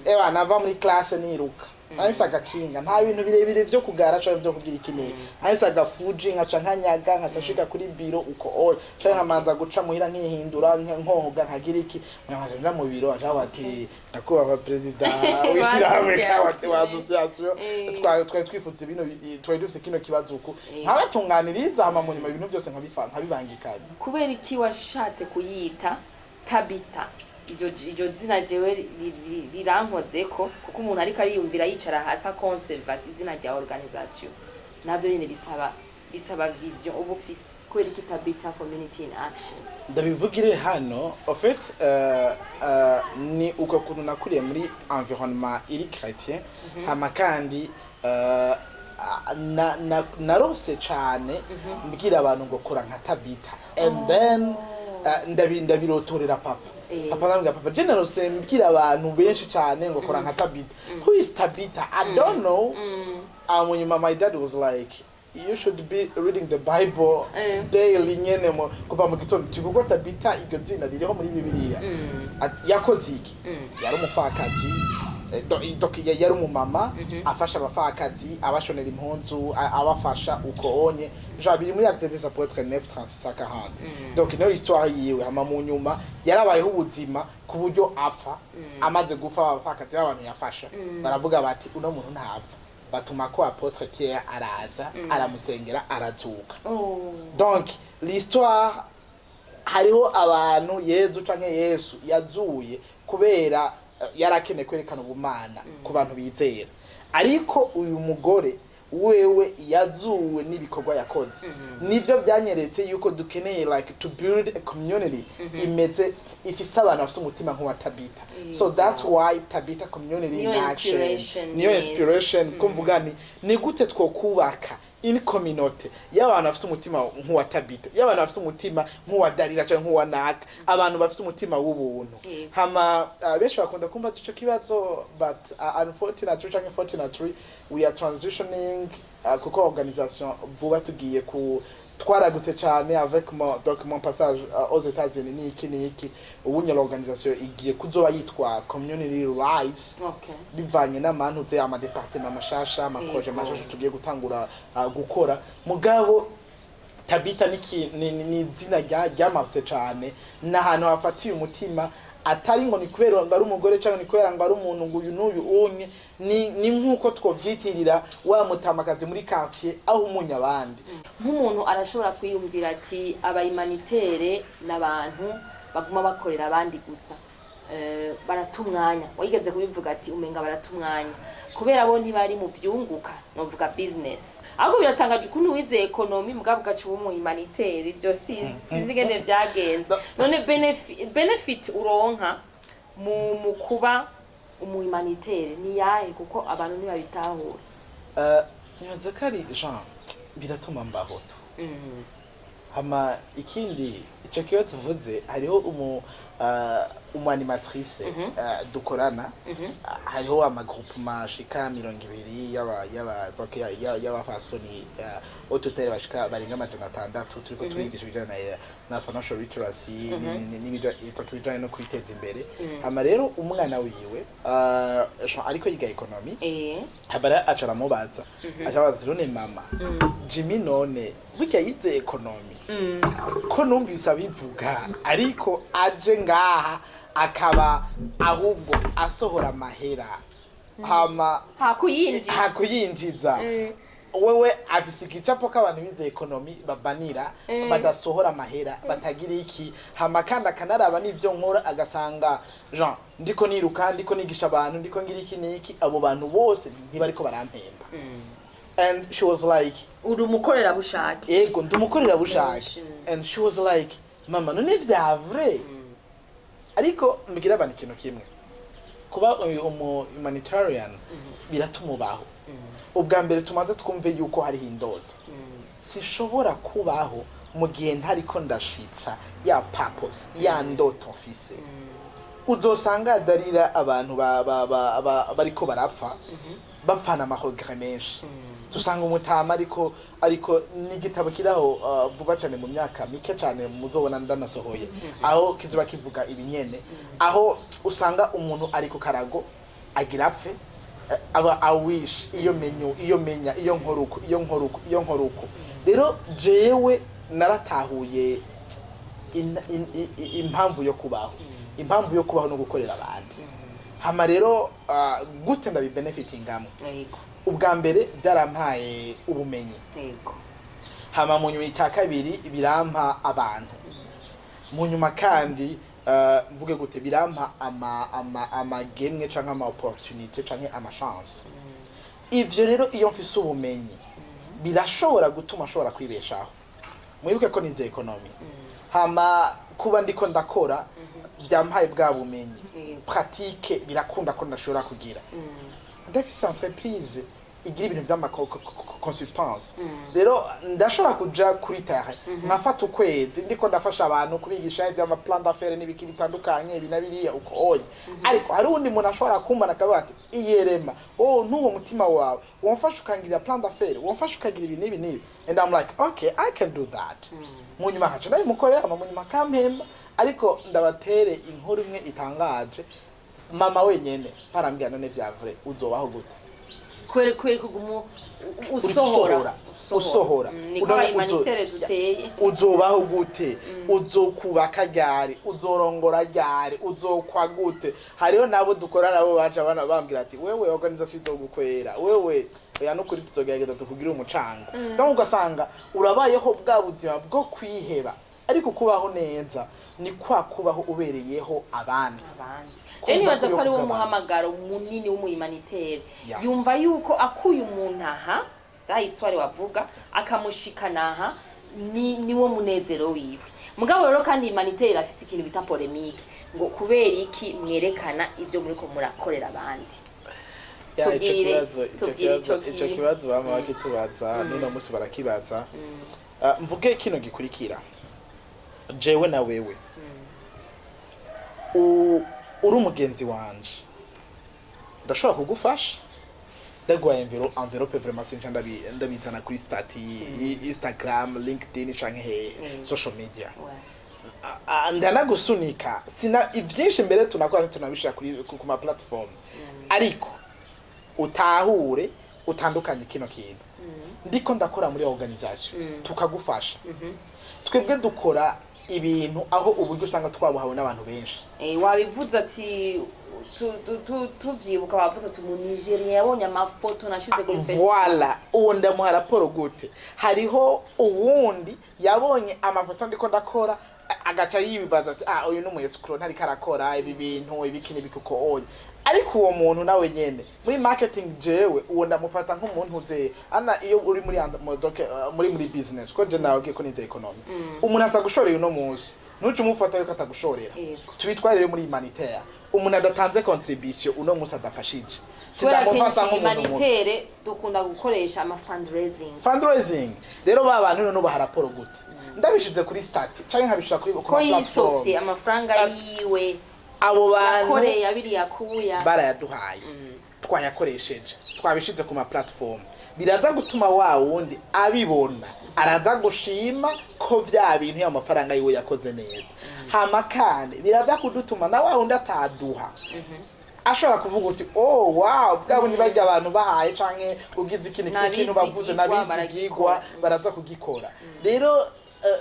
Ewa, nava muri classe niruka, nari mfise agakinga, nta bintu birebire vyo kugara canke vyo kugira iki n'iki, nari mfise agafuji, nkaca nkanyaga, nkaca nshika kuri biro uko oya, canke nkamanza guca muhira nkihindura, nkoga, nkagira iki, nkaca nja mu biro, aca bati: "Nyakubahwa perezida w'ishirahamwe Wa wa association, twari twifuza bino, twari dufise kino kibazo uku." Nkabatunganiriza, hama mu nyuma ibintu byose nkabibangikanya. Kubera iki washatse kuyita Tabita? Iryo zina jewe rirankozeko, kuko umuntu ariko ariyumvira yicara hasi akonseva izina rya organisation, navyo nyene bisaba vision uba ufise. Kubera iki Tabita Community in Action? Ndabivugire hano, en fait ni uko kuntu nakuriye muri environnement iri chrétien, hama kandi narose cane mbwira abantu ngo kora nka Tabita, and then ndabirotorera papa. Papa, ndambwira papa: "Je narose mbwira abantu benshi cane ngo kora nka Tabita. Who is Tabita? I don't know." Munyuma my dad was like, "You should be reading the Bible daily nyene mu kuva mu gitondo, kuko Tabita iryo zina ririho muri Bibiliya." Yakoze iki? Yari umupfakazi. Donc yari umumama afasha abapfakazi, abashonera impunzu, abafasha uko onye genre biri muri Actes des Apôtres 9 36 40. Donc niyo histoire yiwe. Hama mu nyuma yarabayeho ubuzima ku buryo apfa. Amaze gupfa, abapfakazi b'abantu yafasha baravuga bati: "Uno muntu ntapfa." Batuma ko apôtre Pierre araza, aramusengera, arazuka. Donc l'histoire, hariho abantu Yezu canke Yesu yazuye kubera yarakeneye kwerekana ubumana ku bantu bizera, ariko uyu mugore wewe yazuwe n'ibikorwa yakoze. Nivyo byanyeretse yuko dukeneye like to build a community imeze ifise abantu bafite umutima nk'uwa Tabita. So that's why Tabita Community Niyo in action. Inspiration, Niyo inspiration ko mvuga ni gute twokubaka in community y'abantu bafite umutima nk'uwa Tabita, y'abantu bafite umutima nk'uwa Darira cyangwa nk'uwa Naka, abantu bafite umutima w'ubuntu. Hama benshi bakunda kumva ico kibazo, but unfortunately canke fortunately, we are transitioning, kuko organisation vuba tugiye ku twaragutse cyane avec mon, donc mon passage aux États-Unis niki niki. Ubunye l'organisation igiye kuzoba yitwa Community Rise, bivanye n'amantuze, ama département mashasha, ama projet mashasha tugiye gutangura gukora. Mugabo Tabita ni izina ryamavutse cane, ni ahantu hafatiye umutima, atari ngo ni kubera ngo ari umugore cyangwa ni kubera ngo ari umuntu ngo uyu n'uyu unye, ni nk'uko twovyitirira wa mutamakazi muri quartier aho umunya abandi. Nk'umuntu arashobora kwiyumvira ati aba humanitaire n'abantu baguma bakorera abandi gusa, barata umwanya. Wigeze kubivuga ati umenga barata umwanya kubera bo ntibari mu vyunguka, novuga business. Ahubwo biratangaje ukuntu wize économie mugabo ugaca uba umu humanitaire. Ivyo sinzi ingene vyagenze. None benefit uronka mu kuba umu humanitaire ni yahe? Kuko abantu ntibabitahura. Nibaza ko ari Jean biratuma mbaho tu. Hama ikindi, ico kibazo uvuze, hariho umu animatrice dukorana. Hariho ama groupement ashika 20 y'aba donc y'abafasoni, au total bashika barenga 600, turiko turigisha ibijanye na financial literacy n'ibijanye no kwiteza imbere. Hama rero umwana wiwe, Jean, ariko yiga économie. Habara aca aramubaza, aca abaza: "None mama Jimmy, none burya yize économie, ko numvise abivuga, ariko aje ngaha akaba ahubwo asohora amahera hama hakuyinjiza?" Hakuyinjiza. Wewe afise igicapo k'abantu bize économie babanira, badasohora amahera, batagira iki. Hama kandi akanaraba n'ivyo nkora, agasanga Jean ndiko niruka, ndiko nigisha abantu, ndiko ngira iki n'iki, abo bantu bose ntibariko barampemba. And she was like, Uri umukorerabushake. Ego, ndi umukorerabushake. Benshi. And she was like: "Mama, none vya vrai?" Ariko mbwira abantu ikintu kimwe: kuba uyu umu humanitarian biratuma ubaho. Ubwa mbere tumaze twumve yuko hariho indoto. Sinshobora kubaho mu gihe ntariko ndashitsa ya purpose, ya ndoto mfise. Uzosanga darira abantu bariko barapfa, bapfana ama regrets menshi. Tusanga umutama, ariko n'igitabo kiraho vuba cyane, mu myaka mike cyane muzobona ndanasohoye, aho kizoba kivuga ibinyene, aho usanga umuntu ari ku karago agira apfe, aba awish iyo menyu, iyo menya, iyo nkoruko, iyo nkoruko, iyo nkoruko. Rero jewe naratahuye impamvu yo kubaho. Impamvu yo kubaho no gukorera abandi. Hama rero gute ndabibenefitingamo? Ubwa mbere byarampaye ubumenyi. Hama mu nyuma, icya kabiri, birampa abantu. Mu nyuma kandi, mvuge gute, birampa ama amagemwe canke ama opportunité canke ama chance. Ivyo rero, iyo mfise ubumenyi, birashobora gutuma ashobora kwibeshaho. Mwibuke ko nize économie. Hama kuba ndiko ndakora byampaye bwa bumenyi pratique, birakunda ko ndashobora kugira, ndafise entreprise igira ibintu vy'ama consultance. Rero ndashobora kuja kuri terrain, nkafata ukwezi ndiko ndafasha abantu, kubigisha ivy'ama plan d'affaires n'ibiki bitandukanye, ibi na biriya uko oya. Ariko hari uwundi muntu ashobora kumbona akavuga ati: "Iyerema, oh, n'uwo mutima wawe wamfasha ukangirira plan d'affaires, wamfasha ukagira ibi n'ibi n'ibi." And I'm like: "Okay, I can do that." Mu nyuma nkaca ndabimukorera, hama mu nyuma akampemba. Ariko ndabatere inkuru imwe itangaje. Mama wenyene barambwira: "None vya vrai, uzobaho gute?" Kubera kuguma usohora. Usohora. Niko None aba humanitaire duteye. Uzobaho gute? Uzokubaka ryari? Uzorongora ryari? Uzokwa gute? Hariho nabo dukora nabo baca bana bambwira ati: "Wewe, organisation izogukwera wewe." Oya, nukuri tuzogerageza tukugire umucango. Donc ugasanga urabayeho bwa buzima bwo kwiheba, ariko kubaho neza ni kwa kubaho ubereyeho abandi. Abandi. Kumva Je nibaza ko ko ari wo yo kugabana. muhamagaro munini w'umu humanitaire. Yumva yuko akuye umuntu aha, za histoire wavuga, akamushikana aha, ni niwo munezero wiwe. Mugabo rero kandi humanitaire afise ikintu bita polémique, ngo kubera iki mwerekana ivyo muriko murakorera abandi? Ya, ico ico Tubwire ico ico kintu. kibazo bama bakitubaza, n'uno munsi barakibaza. Ah, mvuge kino gikurikira: jewe na wewe, uri umugenzi wanje, ndashobora kugufasha, ndaguha enveloppe, vraiment sinca ndabizana kuri statut, Instagram, LinkedIn canke hehe, social media. Ndanagusunika sina ivyinshi mbere tunakora, tunabishira kuri ku ma platform, ariko utahure utandukanye kino kintu: ndiko ndakora muri organisation, tukagufasha. Twebwe dukora ibintu aho uburyo usanga twabuhawe n'abantu benshi. Wabivuze ati tuvyibuka, wavuze ati mu Nigeria yabonye amafoto nashize kuri Facebook. Voilà, uwo ndamuha raporo gute? Hariho uwundi yabonye amafoto ndiko ndakora, agaca yibaza ati: "Ah, uyu ni umu escroc, ntariko arakora ibi bintu, ibiki n'ibiki." Uko oya, ariko uwo muntu nawe nyene muri marketing, jewe uwo ndamufata nk'umuntu uze ana iyo uri muri modoke, muri business, ko je nawe ko nize economy, umuntu atagushoreye uno munsi ntuce umufata yuko atagushorera. Tubitwarire muri humanitaire: umuntu adatanze contribution uno munsi, adafashije, Kubera sindamufata kenshi nk'umuntu mubi. humanitaire dukunda gukoresha ama fundraising. Fundraising. Rero ba bantu none ubaha raporo gute? Ndabishize kuri statut canke nkabishira kuri ku Ko ma platform. yisofye amafaranga yiwe, Abo bantu yakoreye abiri yakuya. Barayaduhaye, twayakoresheje, twabishize ku ma platform, biraza gutuma wa wundi abibona, araza gushima ko vya bintu ya mafaranga yiwe yakoze neza. Hama kandi biraza kudutuma na wa wundi ataduha ashobora kuvuga uti: "Oh wow, bwa bundi barya abantu bahaye canke ugize ikintu ikintu bavuze." N'abizigirwa. N'abizigirwa. Baragikora. Baraza kugikora. Rero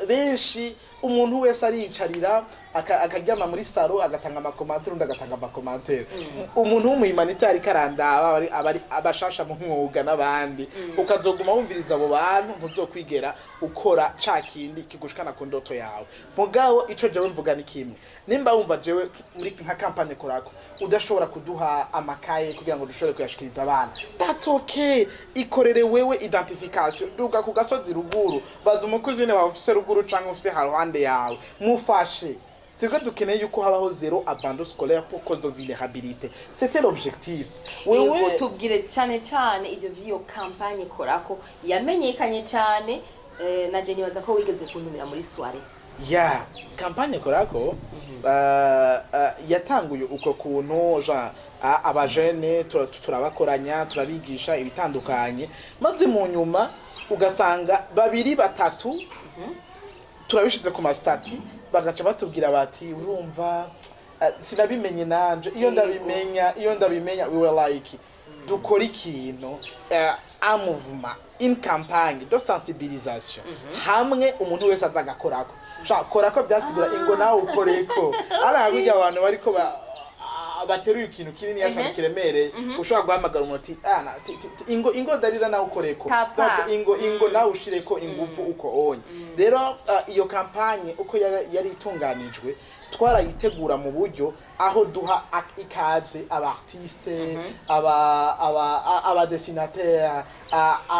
benshi, umuntu wese ariyicarira akaryama muri salon, agatanga ama commentaires, undi agatanga ama commentaires. Umuntu w'umu humanitaire ariko arandaba abari abashasha mu mwuga n'abandi, ukazoguma wumviriza abo bantu, ntuzokwigera ukora ca kindi kigushikana ku ndoto yawe. Mugabo ico jewe mvuga ni kimwe: nimba wumva jewe muri nka campagne Korako udashobora kuduha amakaye kugira ngo dushobore kuyashikiriza abana, that's okay. Ikorere wewe identification, duga ku gasozi ruguru, baza umukuzine wawe ufise ruguru canke ufise haruhande yawe, mufashe. Twebwe dukeneye yuko habaho zéro abandon scolaire pour cause de vulnérabilité, c'était l'objectif. Wewe Wewe tubwire cane cane ivyo vy'iyo campagne Korako yamenyekanye cane, na je nibaza ko wigeze kuntumira muri soirée. Ya campagne Korako yatanguye uko kuntu genre abajene turabakoranya, turabigisha ibitandukanye, maze mu nyuma ugasanga babiri batatu turabishize ku ma statuts, bagaca batubwira bati: "Urumva, sinabimenye nanje, iyo ndabimenya, iyo ndabimenya." We were like, dukora ikintu, un mouvement, une campagne de sensibilisation, hamwe umuntu wese aza agakorako. Sha Korako byasigura ingo nawe ukoreko. Ara hakurya abantu bariko bateruye ikintu kinini cyane kiremereye, ushobora guhamagara umuntu uti: "Ah, ingo ingo darira, nawe ukoreko." Tapa. Donc, ingo ingo nawe ushireko ingufu uko onye. Rero iyo campagne uko yari itunganijwe, twarayitegura mu buryo aho duha ikaze aba artiste, aba dessinateur,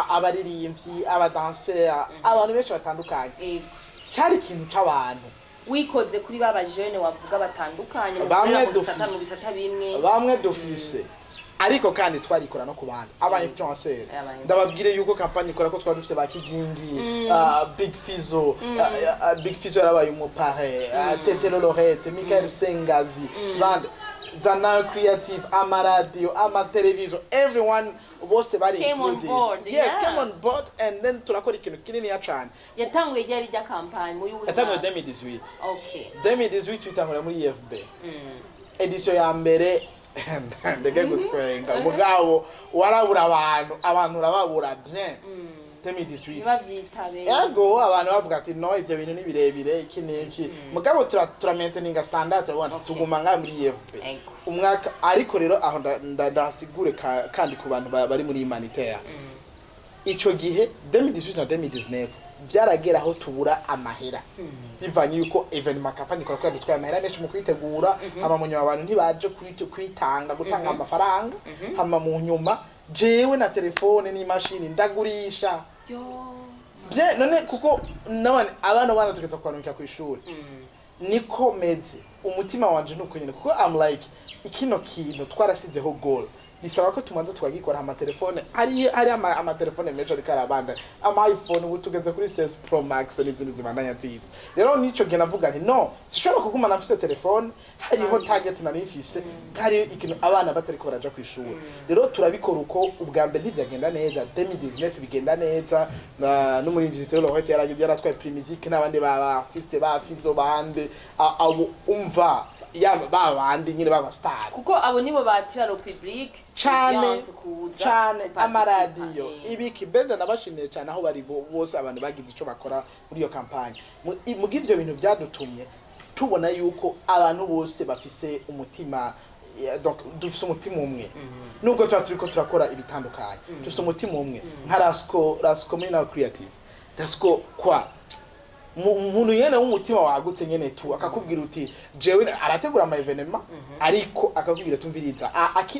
abaririmbyi, aba danseur, abantu benshi batandukanye. Cyari ikintu c'abantu. Wikoze kuri ba bajene wavuga batandukanye Bamwe mukorera mu bisata dufise. mu bisata bimwe. Bamwe dufise, ariko kandi twarikora no ku bandi aba influencer. Aba influencer. Ndababwire yuko campagne ikora ko twari dufite ba Kigingi, Big Fizzo, Big Fizzo yarabaye umu parrain, Tetero Lorette, Michael Sengazi, bande Zana Creative, amaradiyo, amateleviziyo, everyone, bose bari Came on included. board, Yes, yeah. came on board and then turakora ikintu kinini cyane. Yatanguye ryari rya campagne muri uyu Yatanguye mwaka? 2018. Okay. 2018 tuyitangura muri IFB, édition ya mbere. Ndege gutwenga, mugabo warabura abantu, abantu urababura bien 2018. Ntibavyitabe. Ego, abantu bavuga ati: "No, ivyo bintu ni birebire, iki n'iki." Mugabo tura maintaininga standard, turabona tuguma ngaha muri IFB umwaka. Ariko rero aho ndasigure kandi ku bantu bari muri humanitaire, ico gihe 2018 na 2019 vyaragera aho tubura amahera, bivanye yuko événement campagne ikora kubera dutwaye amahera menshi mu kwitegura, hama mu nyuma abantu ntibaje kwitanga gutanga amafaranga, hama mu nyuma jewe na telefone n'imashini ndagurisha. Yo. Bye none kuko nabone abana bana tugeza kubarungika ku ishuri, niko meze, umutima wanje nuko nyene, kuko I'm like, ikino kintu twarasizeho goal, bisaba ko tumanza tukagikora. Amatelefone hari amatelefone menshi ariko arabanda, ama iPhone ubu tugeze kuri 16 Pro Max n'izindi zibandanya ziza. Rero nico gihe navuga nti: "No, sishobora kuguma nafise telefone, hariho target nari mfise, hari ikintu abana batariko baraja ku ishuri." Rero turabikora uko. Ubwa mbere ntivyagenda neza, 2019 bigenda neza, na n'umuririmbyi Theo Lorette yaratwaye Prix Musique n'abandi ba artiste ba Fizo bande, abo umva ya ba bandi nyine baba star. Kuko abo nibo batira le public, cane audience kuza cane guparticipa. Amaradiyo, ibiki. Mbere nabashimiye cyane aho bari bose, abantu bagize ico bakora muri iyo campagne. Muga ivyo bintu byadutumye tubona yuko abantu bose bafise umutima, donc dufise umutima umwe, nubwo tuba turiko turakora ibitandukanye, dufise umutima umwe. Nka Rasco, Rasco muri nawe creative, Rasco kwa umuntu nyene w'umutima wagutse nyene tu, akakubwira uti jewe arategura ama événement, ariko akakubwira tumviriza,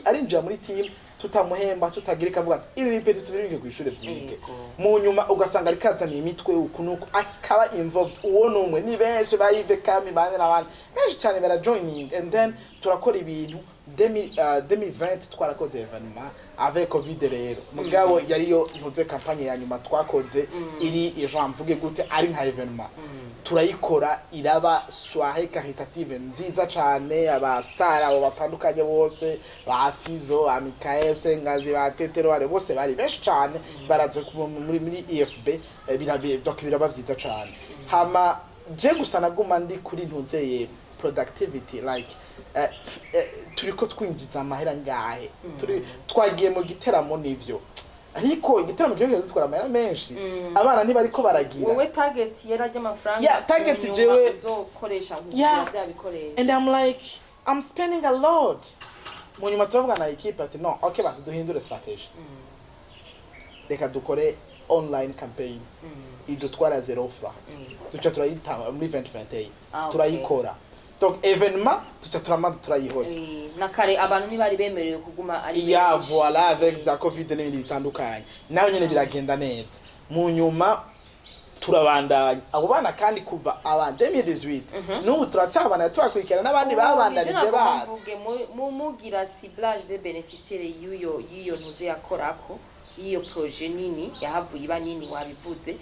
arinjira muri team tutamuhemba, tutagira, ikavuga ati ibi bipeti tubirike ku ishure byige. Mu nyuma ugasanga ariko azaniye imitwe uku nuku, akaba involved. Uwo numwe ni benshi, ba Yves Kami bande n'abandi benshi cyane bara joining, and then turakora ibintu. 2020 twarakoze événement avec Covid rero, mugabo yariyo ntuze campagne ya nyuma twakoze iri ejo, mvuge gute, ari nka événement turayikora, iraba soirée caritative nziza cane. Aba star abo batandukanye bose, ba Fizo, ba Michael Sengazi, ba Tetero, bari bose, bari benshi cane, baraza muri IFB, donc biraba vyiza cane. Hama je gusa naguma ndi kuri ntuzeye productivity, like turiko twinjiza amahera ngahe, turi twagiye mu giteramo nivyo, ariko igiteramo kiba dutwara amahera menshi, abana ntibariko baragira. Wowe target yera ry'amafaranga Yeah, target mu nyuma uzokoresha Yeah. kugura bya bikoresho. And I'm like, I'm spending a lot. Mu nyuma turavuga na équipe ati: "No, okay, basi duhindure strategy, reka dukore online campaign idutwara 0 franc." Duca turayitanga muri 2021. Turayikora, donc événement tuca turamaze turayihoza. Na kare abantu ntibari bemerewe kuguma ari Ya, benshi. Voilà, avec za Covid n'ibindi bitandukanye, nayo nyene biragenda neza. Mu nyuma turabandanya abo bana, kandi kuva aba 2018 n'ubu turacabana, tubakurikirana n'abandi babandanije Nivyo nagomba bazi. mvuge, mugira ciblage de bénéficiaires y'iyo ntuze yakorako, y'iyo projet nini yahavuye iba nini wabivuze,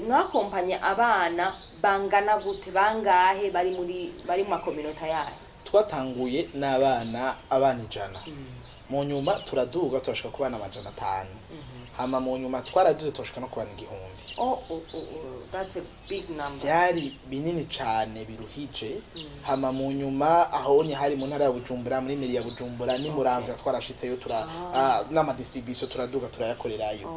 mwakompanya abana bangana gute, bangahe bari mu makominota yayo? Twatanguye n'abana, abana 100, mu nyuma turaduga turashika ku bana 500, hama mu nyuma twaraduze turashika no ku bana 1000. Oh, that's a big number. Byari binini cane biruhije. Hama mu nyuma aho ni hari mu ntara ya Bujumbura, muri mairie ya Bujumbura ni Muramvya, twarashitseyo tura n'ama distribution turaduga turayakorerayo.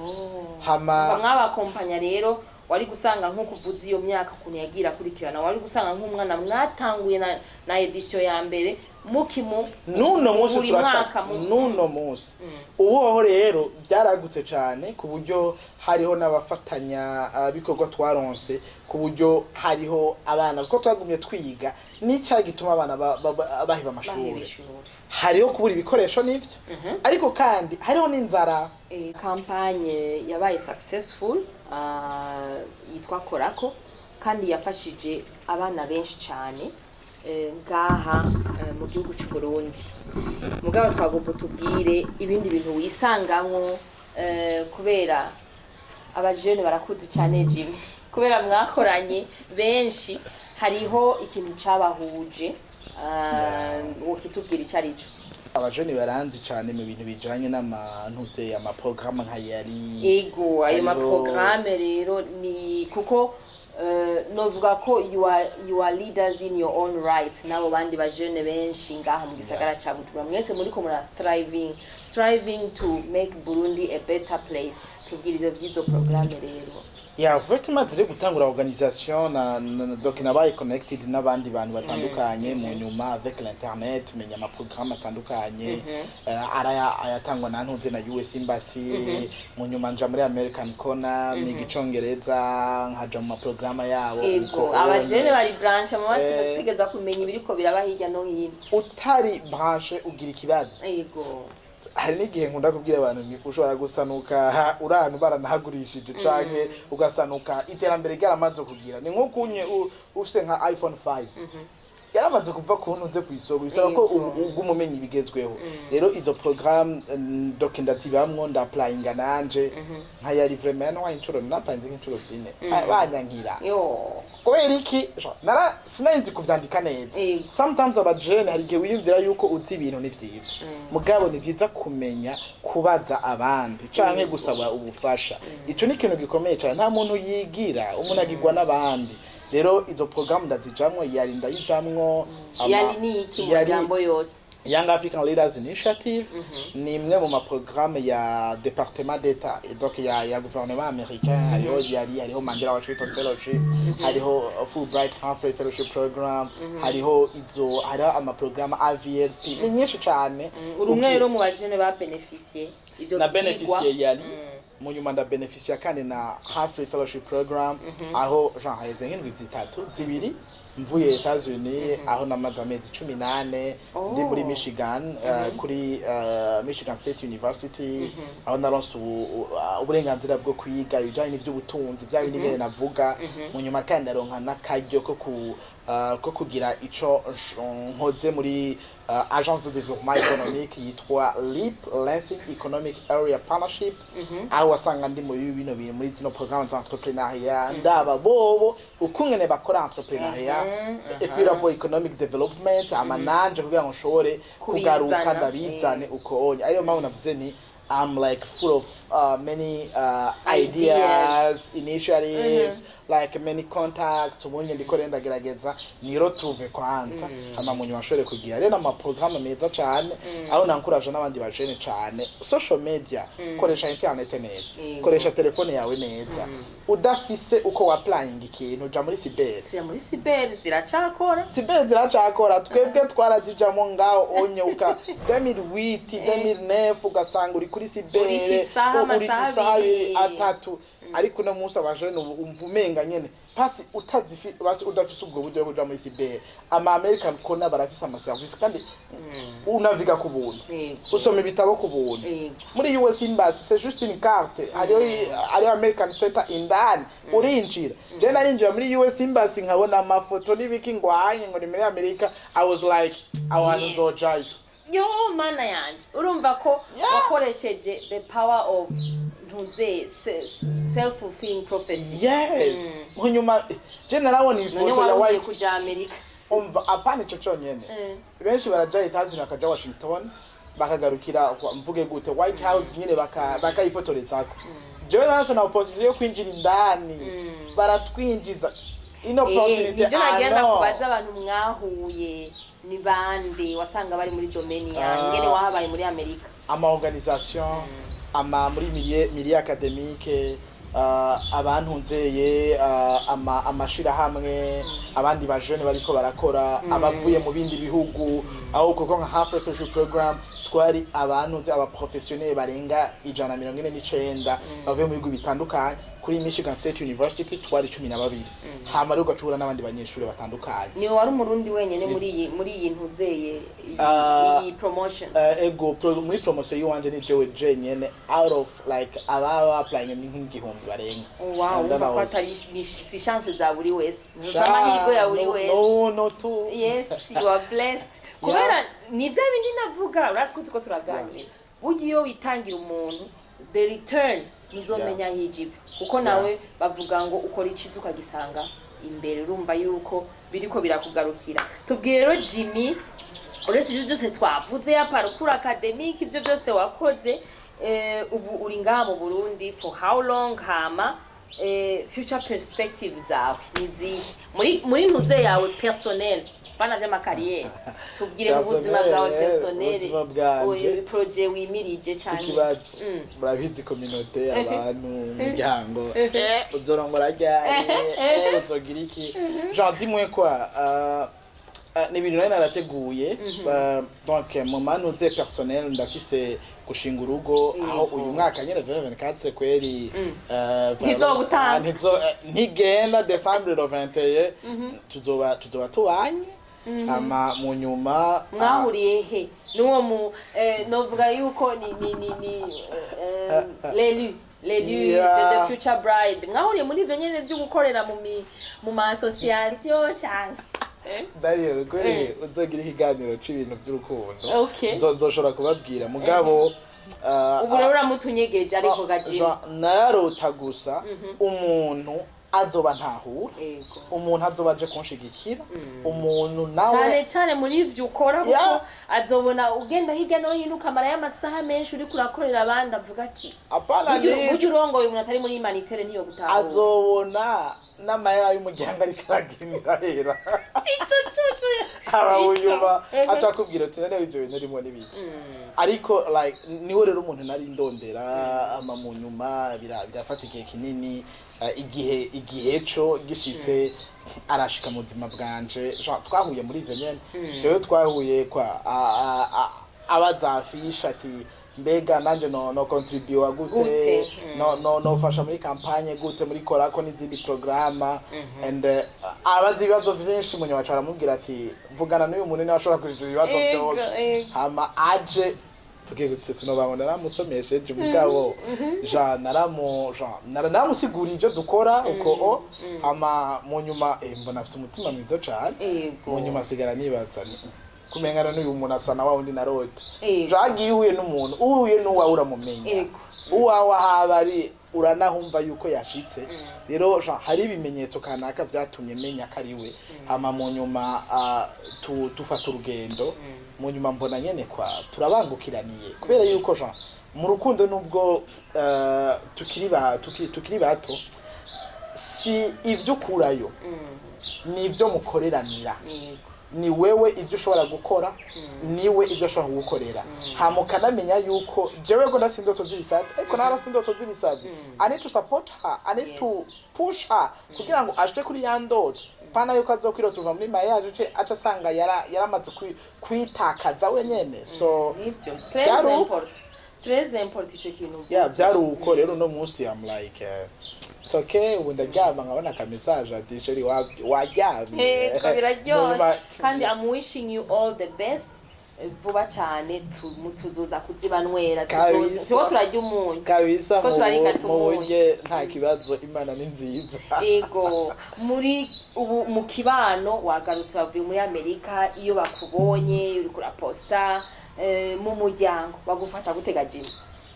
Hama Mwabakompanya rero, wari gusanga nko kuvuza iyo myaka ukuntu yagira akurikirana, wari gusanga nk'umwana mwatanguye na édition ya mbere mukimu Nuno munsi buri turaca mwaka nuno munsi uwoho rero byaragutse cane, ku buryo hariho n'abafatanya bikorwa twaronse, ku buryo hariho abana, kuko twagumye twiga n'icya gituma abana baheba baheba amashuri. Ishuri. Hariho kubura ibikoresho n'ivyo, ariko kandi hariho n'inzara. Campagne yabaye successful, yitwa Korako, kandi yafashije abana benshi cyane ngaha mu gihugu cy'u Burundi. Mugabo twagomba tubwire ibindi bintu wisangamwo, kubera abajene barakuzi cyane Jimmy, kubera mwakoranye benshi, hariho ikintu cabahuje, wokitubwira icyo ari cyo? Abajene baranzi cane mu bintu bijanye n'amantuze, amaprograme nka yari Ego, ayo hariho maprograme rero ni kuko Novuga ko you are leaders in your own right, n'abo bandi bajene benshi ngaha mu gisagara ca Bujumbura, mwese muriko mura striving to make Burundi a better place. Tubwira ivyo vy'izo programme rero. Ya, vuba tumaze gutangura organisation na donc nabaye connected n'abandi bantu batandukanye. Mu nyuma, avec l'internet, menya ama programme atandukanye, araya ayatangwa na ntunze na US Embassy. Mu nyuma nja muri American Corner, niga icongereza, nkaja mu ma programme yabo. Ego, abajene bari branchés mu bategeza kumenya ibiriko biraba hirya no hino. Utari branché ugira ikibazo. Hari n'igihe nkunda kubwira abantu ni ushobora gusanuka uri ahantu baranahagurishije, canke ugasanuka iterambere ryaramaze kugira. Ni nko kunye ufise nka iPhone 5 yaramaze kuva ku ntuze kw'isoko, bisaba ko uguma umenya ibigezweho. Rero izo programme, donc ndazibamwo, ndapplyinga nanje nka yari vraiment no inshuro napplyinze nk'inshuro 4. Banyankira. Yo. Kubera iki? Nara sinari kuvyandika neza. Sometimes abajene hari igihe wiyumvira yuko uzi ibintu, ni vyiza, mugabo ni vyiza kumenya kubaza abandi canke gusaba ubufasha. Ico ni ikintu gikomeye cane. Nta muntu yigira, umuntu agirwa n'abandi. Rero izo programme ndazijamwo, yari ndayijamwo. Yari ni iki mu majambo yose? Young African Leaders Initiative ni imwe mu maprogrammes ya département d'État et donc ya gouvernement américain. Hariho yari, hariho Mandela Washington Fellowship, hariho Fulbright Humphrey Fellowship Program, hariho izo, hariho amaprogrammes AVLP, ni nyinshi cane. Uri umwe rero mu bajene ba bénéficié ivyo Na vyigwa. bénéficié yari, mu nyuma ndabénéficiya kandi na Humphrey Fellowship Program, aho Jean haheze nk'indwi 3 2 mvuye Etats-Unis, aho namaze amezi 18 ndi muri Michigan, kuri Michigan State University, aho naronse uburenganzira bwo kwiga ibijanye n'ivy'ubutunzi, bya bindi nyene navuga. Mu nyuma kandi ndaronka n'akaryo ko kugira ico nkoze muri agence de développement économique yitwa LEAP, Lansing Economic Area Partnership, aho wasanga ndi muri bino bintu, muri zino programme z'entrepreneuriat, ndaba bobo ukungene bakora entrepreneuriat, equitable economic development, ama nanje kugira ngo nshobore kugaruka Kubizana, ndabizane uko onye. Ariyo mpamvu navuze ni I'm like full of many ideas, ideas, initiatives, like many contacts. Ubundi ndiko rero ndagerageza niro tuve kwanza, hama mu nyuma nshobore kugira rero amaprogrammes meza cane, aho nankuraje n'abandi bajene cane. Social media, koresha internet neza, koresha telefone yawe neza. Udafise uko wapplying ikintu, uja muri cyber. Sira muri cyber, ziracakora. Cyber ziracakora. Twebwe twarazijamo ngaho onye uka 2008, 2009, ugasanga uri kuri cyber. Urisha isaha, uri amasaha isaha abiri. 3. Ariko uno munsi abajene ubu umva umenga nyene pasi utazifi, basi udafise ubwo buryo bwo kuja muri cyber, ama American Corner barafise ama service kandi unaviga ku buntu, usoma ibitabo ku buntu. Muri US Embassy, c'est juste une carte, hariho American Center indani, urinjira. Je narinjira muri US Embassy nkabona amafoto n'ibiki, ngwanye ngo ni muri Amerika. I was like, aho hantu nzojayo. Yo mana yanje, urumva ko wakoresheje the power of ntuze self fulfilling prophecy. Yes. Hanyuma je narabona None ifoto ya wari ugiye white kuja Amerika. Umva, apana ico conyene. Benshi baraja Etats-Unis, bakaja Washington, bakagarukira mvuge gute, White House nyine, bakayifotorezako. Jewe narose na opportunity yo kwinjira indani, baratwinjiza ino opportunity. Nibyo nagenda Ah, no. kubaza abantu mwahuye ni bande wasanga bari muri domaine yawe, ingene wahabaye muri Amerika. Ama organisation, ama muri milieu académique, abantunzeye, amashirahamwe, abandi bajene bariko barakora, abavuye mu bindi bihugu, aho kuko nka Humphrey Fellowship Program twari abantunze aba professionnel barenga 149 bavuye mu bihugu bitandukanye. Kuri Michigan State University twari 12. Hama rero ugacura n'abandi banyeshuri batandukanye. Ni wari umurundi wenyene muri iyi ntuzeye iyi promotion? Ego, muri promotion yiwanje ni jewe jenyene out of like ababa applying ni nk'igihumbi barenga. Wow. And then Urumva ko I was- atari si chance za buri wese, ni amahirwe ya buri wese. No, tu Yes, you are blessed, kubera ni bya bindi navuga, urazi ko turiko turaganira, burya iyo witangira umuntu, the return ntuzomenya aho ija iva, kuko nawe bavuga ngo ukora iciza ukagisanga imbere. Urumva yuko biriko birakugarukira. Tubwire rero Jimmy, uretse ibyo byose twavuze ya parcours académique, ibyo byose wakoze, ubu uri ngaha mu Burundi for how long? Hama Future perspective zawe ni zihe muri ntuze yawe personnel, bana vy'ama carrière? Tubwire mu buzima bwawe personnel. Ubuzima bwanje. Projet wimirije Si cane. Ikibazo, murabizi, communauté, abantu, umuryango, uzorongora ryari, uzogira iki? Genre, dis-moi quoi, ni ibintu nari narateguye. Donc mu manuze personnel ndafise gushinga urugo aho uyu mwaka nyene 2024 kweri, Ntizobutanga. Ntigenda décembre le 21 tuzoba tubanye, hama mu nyuma. Mwahuriye he n'uwo mu novuga yuko ni l'élu, the future bride? Mwahuriye muri ivyo nyene vyo gukorera mu ma association canke? Daniel, kweri uzogira ikiganiro c'ibintu by'urukundo, nzoshobora kubabwira, mugabo Ubu rero uramutunyegeje ariko gajima. Nararota gusa umuntu azoba ntahura, umuntu azoba aje kunshigikira, umuntu nawe Cane cane muri ivyo ukora, kuko azobona ugenda hirya no hino ukamarayo amasaha menshi uriko urakorera abandi, avuga ati Apana. Burya urongoye umuntu atari muri humanitaire ntiyo gutahura. Azobona n'amahera y'umuryango ariko aragenera hera Ico cucu. Arawuyuma aca akubwira ati: "None ivyo bintu urimo n'ibiki?" Ariko like niwe rero umuntu nari ndondera, ama mu nyuma birafata igihe kinini, igihe co gishitse arashika mu buzima bwanje. Genre, twahuye muri ivyo nyene rero, twahuye kwa abaza afisha ati: "Mbega nanje no contribua gute?" Gute? No nofasha muri campagne gute, muri korako n'izindi programa, and abaza ibibazo vyinshi. Munyuma baca baramubwira ati: "Vugana n'uyu muntu, niwe ashobora kujura ibibazo byose." Hama aje tugiye gute, sinobabona naramusomesheje, mugabo Jean naramu Jean naramusiguriye ivyo dukora uko o hama mu nyuma, mbona afise umutima mwiza cane. Mu nyuma asigara nibaza kumengana n'uyu muntu asa na wa wundi narota. Jean agiye uhuye n'umuntu, uhuye n'uwawe uramumenya, uwawe ahaba ari uranahumva yuko yashitse. Rero Jean, hari ibimenyetso kanaka vyatumye menya ko ari we. Hama mu nyuma dufata urugendo, mu nyuma mbona nyene kwa turabangukiraniye, kubera yuko Jean mu rukundo nubwo tukiri bato, si ivyo ukurayo, ni ivyo mukoreranira. Ni wewe ivyo ushobora gukora, niwe ivyo ashobora kugukorera, hama ukanamenya yuko jewe go ndafise indoto z'ibisazi, ariko nawe arafise indoto z'ibisazi. I need to support her, I need to push her kugira ngo ashike kuri ya ndoto, pana yuko azokwirota uva muri mariage ace asanga yaramaze kwitakaza wenyene. So Nivyo. Byari Très uko. important, très important ico kintu Yeah, uvuze. byari uko rero. Uno munsi I'm like, it's okay, ubu ndaryama nkabona aka message ati: "Chéri, waryamye?" Yego, biraryoshe. Kandi I'm wishing you all the best. Vuba cyane tuzoza kuzibanywera. Kabisa. Tuko turarya umunyu. Kabisa. Ko turarigata mu umunyu. Buryo nta kibazo, Imana ni nziza. Ego, muri ubu mu kibano wagarutse, bavuye muri Amerika, iyo bakubonye uriko uraposta, mu muryango bagufata gutega Jimmy?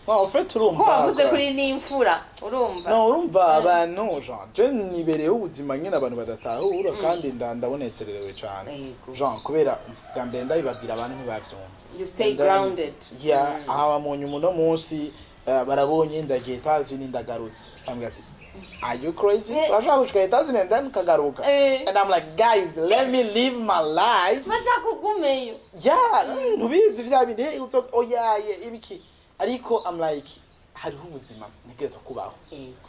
No, en fait urumva Ko wavuze kuri n'imfura, urumva? No, urumva abantu, Jean, je nibereyeho ubuzima nyine abantu badatahura, kandi ndabonezerewe cyane. Jean, kubera bwa mbere ndabibabwira abantu ntibavyumva. You stay And then, grounded. Yeah, haba mu nyuma uno munsi, barabonye ndagiye Etazini, ndagarutse, bambwira ati: "Are you crazy? Urashobora gushika Etazini and then ukagaruka?" And I'm like, "Guys, let me live my life." Bashaka ugumeyo. Yeah, ntubizi vya bindi, hey, oya ye ibiki, ariko I'm like, hariho ubuzima ntegerezwa kubaho,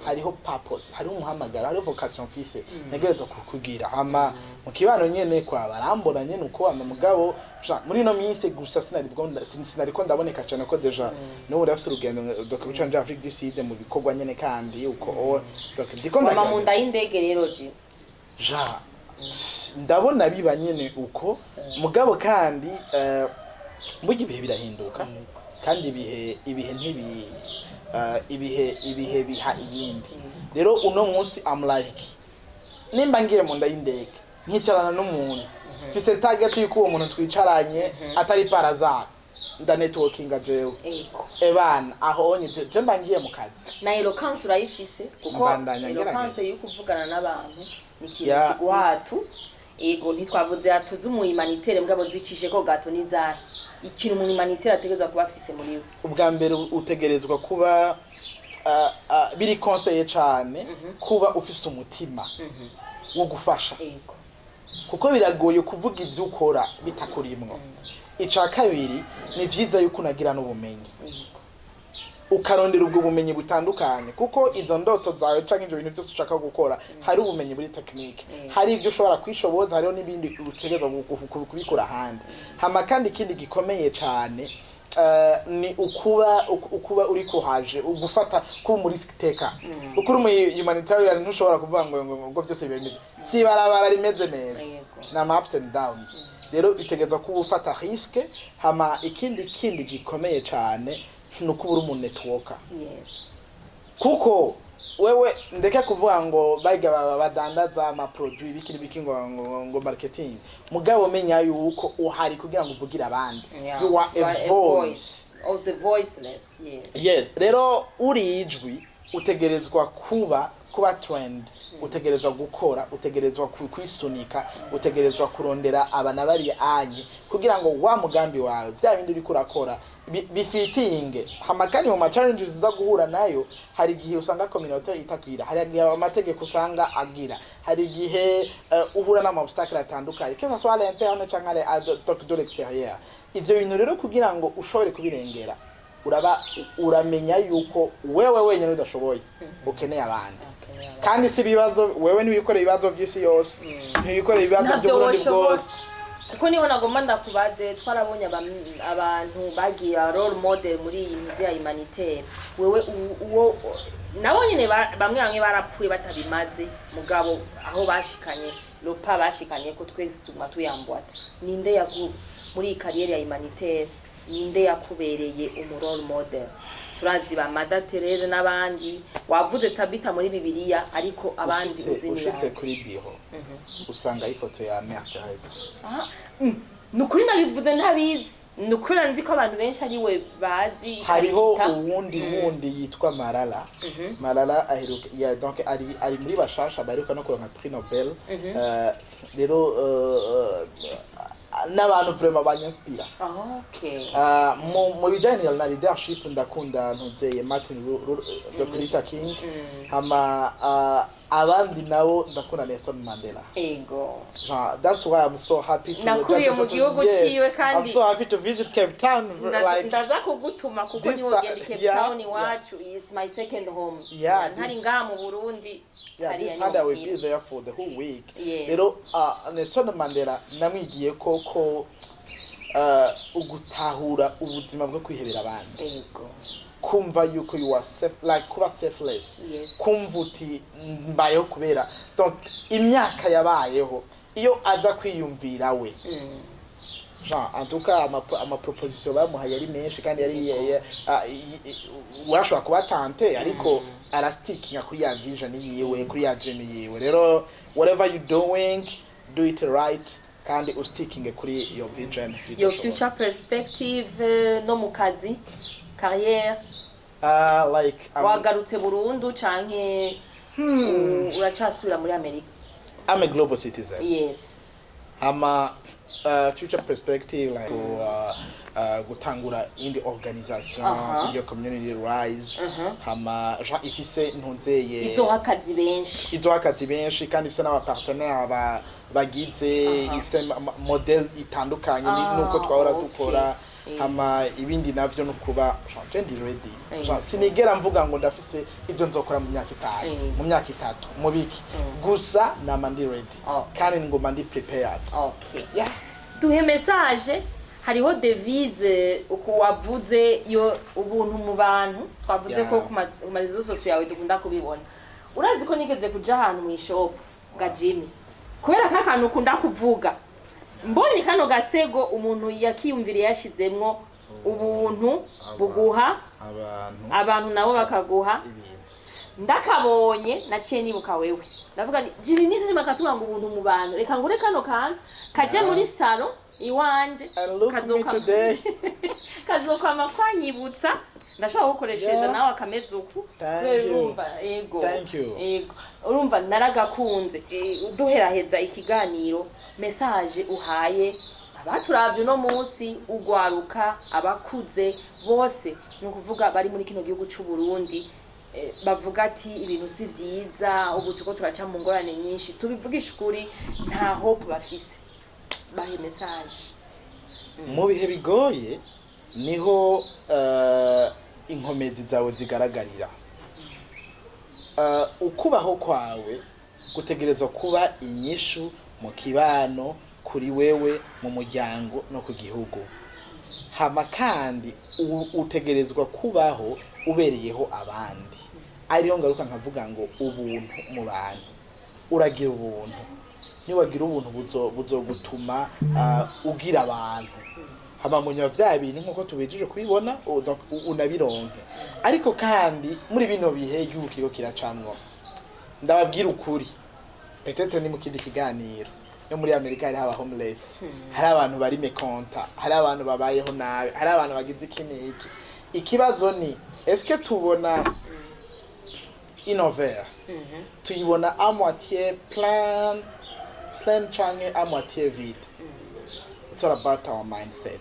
hariho purpose, hariho umuhamagaro, hariho vocation mfise ntegerezwa kukugira. Hama mu kibano nyene kwa barambona nyene uko ama mugabo ja, muri ino minsi gusa sinariko ndaboneka cyane ko déjà n'ubu ndafise urugendo, donc ruca nja Afrique du Sud mu bikorwa nyene, kandi uko donc ndiko Mama mu ndagerageza. nda y'indege rero Jimmy. Ja, ndabona biba nyene uko, mugabo kandi burya ibihe birahinduka, kandi ibihe ntibi ibihe biha ibindi. Rero uno munsi I'm like, nimba ngiye mu nda y'indege nkicarana n'umuntu, mfise target yuko uwo muntu twicaranye atari parazara, nda networkinga jewe. Ebana aho onye je mba ngiye mu kazi. Na eloquence urayifise, kuko Mbandanya eloquence ngerageza. yo kuvugana n'abantu ni ikintu kiguha atu. Ego, ntitwavuze atuzi umu humanitaire, mugabo zicishe ko gato, n'izahe ikintu umu humanitaire ategerezwa kuba afise muri we? Ubwa mbere utegerezwa kuba Biri conseillé cane kuba ufise umutima wo gufasha, kuko biragoye kuvuga ibyo ukora bitakurimwo. Ica kabiri, ni vyiza yuko unagira n'ubumenyi, ukarondera ubwo bumenyi butandukanye, kuko izo ndoto zawe canke ivyo bintu byose ushaka gukora, hari ubumenyi muri technique, hari ibyo ushobora kwishoboza, hariho n'ibindi utegerezwa kubikura ahandi. Hama kandi ikindi gikomeye cane, ni ukuba uri kuhaje ugufata kuba muri teka, kuko uri mu humanitarian ntushobora kuvuga ngo byose biba bimeze, si ibarabara rimeze neza, ni ama ups and downs. Rero bitegereza kuba ufata risque. Hama ikindi kindi gikomeye cane ni ukuba uri umu networker, kuko wewe ndeke kuvuga ngo bajya baba badandaza ama produit biki n'ibiki, ngo marketing, mugabo menya yuko uhari kugira ngo uvugire abandi. You are a voice of the voiceless, yes. Yes. Rero uri ijwi, utegerezwa kuba trained, utegerezwa gukora, utegerezwa kwisunika, utegerezwa kurondera abana bari anye kugira ngo wa mugambi wawe, bya bindi uriko urakora, bifitinge. Hama kandi mu ma challenges uza guhura nayo, hari igihe usanga community itakwira, hari igihe amategeko usanga agira, hari igihe uhura n'ama obstacle atandukanye, que ça soit à l'interne canke à de l'extérieur. Ivyo bintu rero, kugira ngo ushobore kubirengera, uraba uramenya yuko wewe wenyine udashoboye, ukeneye abandi. Kandi si ibibazo wewe, ntiwikoreye ibibazo by'isi yose, ntiwikoreye ibibazo Ntabyo by'Uburundi woshobora. bwose. Kuko niho nagomba ndakubaze, twarabonye abantu bagiye ba role model muri iyi nzu ya humanitaire. Wewe uwo nabo nyine bamwe bamwe barapfuye batabimaze, mugabo aho bashikanye lopa bashikanye ko twese tuguma tuyambwata. Ninde yaku muri iyi carrière ya humanitaire, ninde yakubereye umu role model? Turazi ba Mother Teresa n'abandi, wavuze Tabita muri Bibiliya, ariko abandi uzi ni Ushitse bande? Kuri biro usanga ifoto ya Mère Teresa. Aha, ni ukuri nabivuze ntabizi, ni ukuri nzi ko abantu benshi ari we bazi. Hariho Karikita. uwundi wundi yitwa Malala. Malala aheruka ya, donc ari muri bashasha baheruka no kuronka prix Nobel. Rero n'abantu vraiment banyinspira. Mu bijanye na leadership, ndakunda ntuzeye Martin Dr. Luther King. Hama abandi nabo ndakunda Nelson Mandela. Genre, that's why I'm so happy to Nakuriye mu gihugu ciwe kandi I'm so happy to visit Cape Town, like Ndaza kugutuma kuko this, niho ugenda i Cape Town iwacu is my second home. Ntari ngaha mu Burundi, hariya this niho Sunday I will be muhira. there for the whole week. Rero Nelson Mandela namwigiye ko ugutahura ubuzima bwo kwihebera abandi, kumva yuko you are self, like kuba selfless, kumva uti mbayeho kubera, donc imyaka yabayeho iyo aza kwiyumvira we, genre en tout cas ama proposition bamuhaye yari menshi, kandi yari warashobora kuba tenté, ariko arastickinga kuri ya vision yiwe, kuri ya dream yiwe. Rero whatever you doing, do it right, kandi ustickinge kuri your vision. Your future perspective, no mu kazi, carrière? Like Wagarutse burundu canke uracasubira muri Amerika? I'm a global citizen. Hama future perspective, like gutangura indi organisation, iyo Community Rise. Hama genre ifise ntunzeye Izoha akazi benshi. Izoha akazi benshi, kandi ifise n'abapartenaire bagize, ifise model itandukanye nuko twahora dukora. Hama ibindi navyo no kuba genre je ndi ready. Genre sinigera mvuga ngo ndafise ivyo nzokora mu myaka 5, mu myaka 3, mu biki. Gusa nama ndi ready, kandi ngoma ndi prepared. Yeah. Duhe message. Hariho devise uko wavuze yo, ubuntu mu bantu, twavuze ko ku ma réseaux sociaux yawe dukunda kubibona. Urazi ko nigeze kuja ahantu mu ishopu ga Jimmy, kubera ko akantu ukunda kuvuga, mbonye kano gasego umuntu yakiyumviriye yashizemwo ubuntu buguha abantu, abantu nabo bakaguha ibintu. Ndakabonye naciye nibuka wewe, ndavuga nti Jimmy iminsi yose bakatubwira ngo ubuntu mu bantu, reka ngure kano kantu kaje muri salon iwanje. And look me today. Kazokwama kwanyibutsa, ndashobora gukoreshereza nawe akameze uku. Thank Kubera you. urumva, ego. Thank you. Ego, urumva naragakunze. Duheraheza ikiganiro, message uhaye abaturavye uno munsi, ugwaruka, abakuze bose, ni ukuvuga bari muri kino gihugu c'u Burundi. bavuga ati ibintu si vyiza, ubu turiko turaca mu ngorane nyinshi, tubivugisha ukuri, nta hope bafise, bahe message. Mu bihe bigoye niho inkomezi zawe zigaragarira. Ukubaho kwawe gutegerezwa kuba inyishu mu kibano, kuri wewe, mu muryango no ku gihugu. Hama kandi utegerezwa kubaho ubereyeho abandi. Ariho ngaruka nkavuga ngo ubuntu mu bantu. Uragira ubuntu, niwagira ubuntu buzogutuma ugira abantu, hama munyuma vya bintu nkuko tubijije kubibona, donc unabironke. Ariko kandi muri bino bihe igihugu kiriko kiracamwo, ndababwira ukuri, peut-être ni mu kindi kiganiro, no muri Amerika hariho aba homeless, hari abantu bari mécontents, hari abantu babayeho nabi, hari abantu bagize iki n'iki. Ikibazo ni: est-ce que tubona ino verre, tuyibona à moitié plein canke à moitié vide? It's all about our mindset.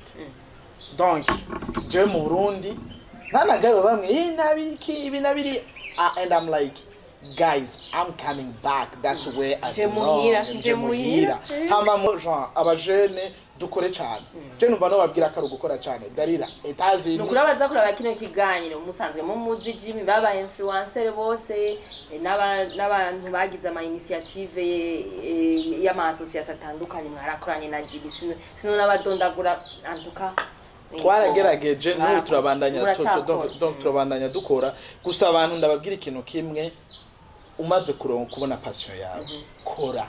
Donc jewe mu Burundi ntanagawe bamwe, nabi iki, ibi nabiri, and I'm like, "Guys, I'm coming back. That's where I Nje belong." muhira, Nje nje muhira. muhira. Hama mu genre abajene dukore cane. Je numva no babwira ko ari ugukora cane darira Etazini. Ni ukuri, abaza kuraba kino kiganiro musanzwe mumuzi Jimmy, baba influencer bose, n'abantu bagize ama initiative y'ama association atandukanye, mwarakoranye na Jimmy, sino n'abadondagura antuka. Twaragerageje, n'ubu turabandanya, Muracakora. donc turabandanya dukora. Gusa abantu ndababwira ikintu kimwe: umaze kuronka kubona passion yawe, kora.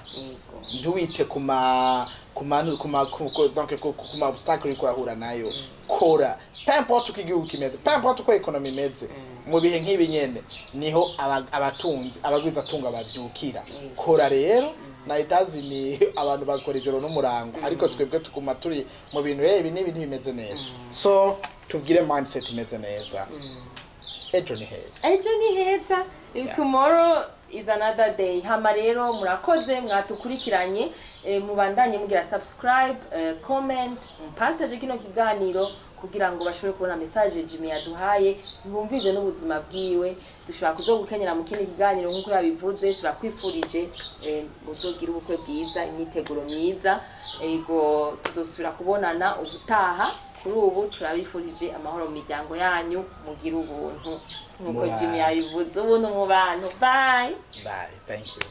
Ntiwite ku ma donc ku ma obstacle uriko urahura nayo. Kora, peu importe uko igihugu kimeze, peu importe uko économie imeze. Mu bihe nk'ibi nyene niho abatunzi, abagwizatunga bavyukira. Kora rero. Na Etazini abantu bakora ijoro n'umurango, ariko twebwe tuguma turi mu bintu, ibi n'ibi ntibimeze neza. So tubwire mindset imeze neza, ejo ni heza. Ejo ni heza. Tomorrow is another day. Hama rero murakoze mwatukurikiranye, mubandanye mugira subscribe, comment, mupartage kino kiganiro kugira ngo bashobore kubona message Jimmy yaduhaye, bumvize n'ubuzima bwiwe. Dushobora kuzogukenyera mu kindi kiganiro nk'uko yabivuze. Turakwifurije muzogira ubukwe bwiza, imyiteguro myiza. Ego, tuzosubira kubonana ubutaha. Kuri ubu turabifurije amahoro mu miryango yanyu, mugire ubuntu nk'uko Mu Jimmy bantu. yabivuze, ubuntu mu bantu. Bye. Bye, thank you.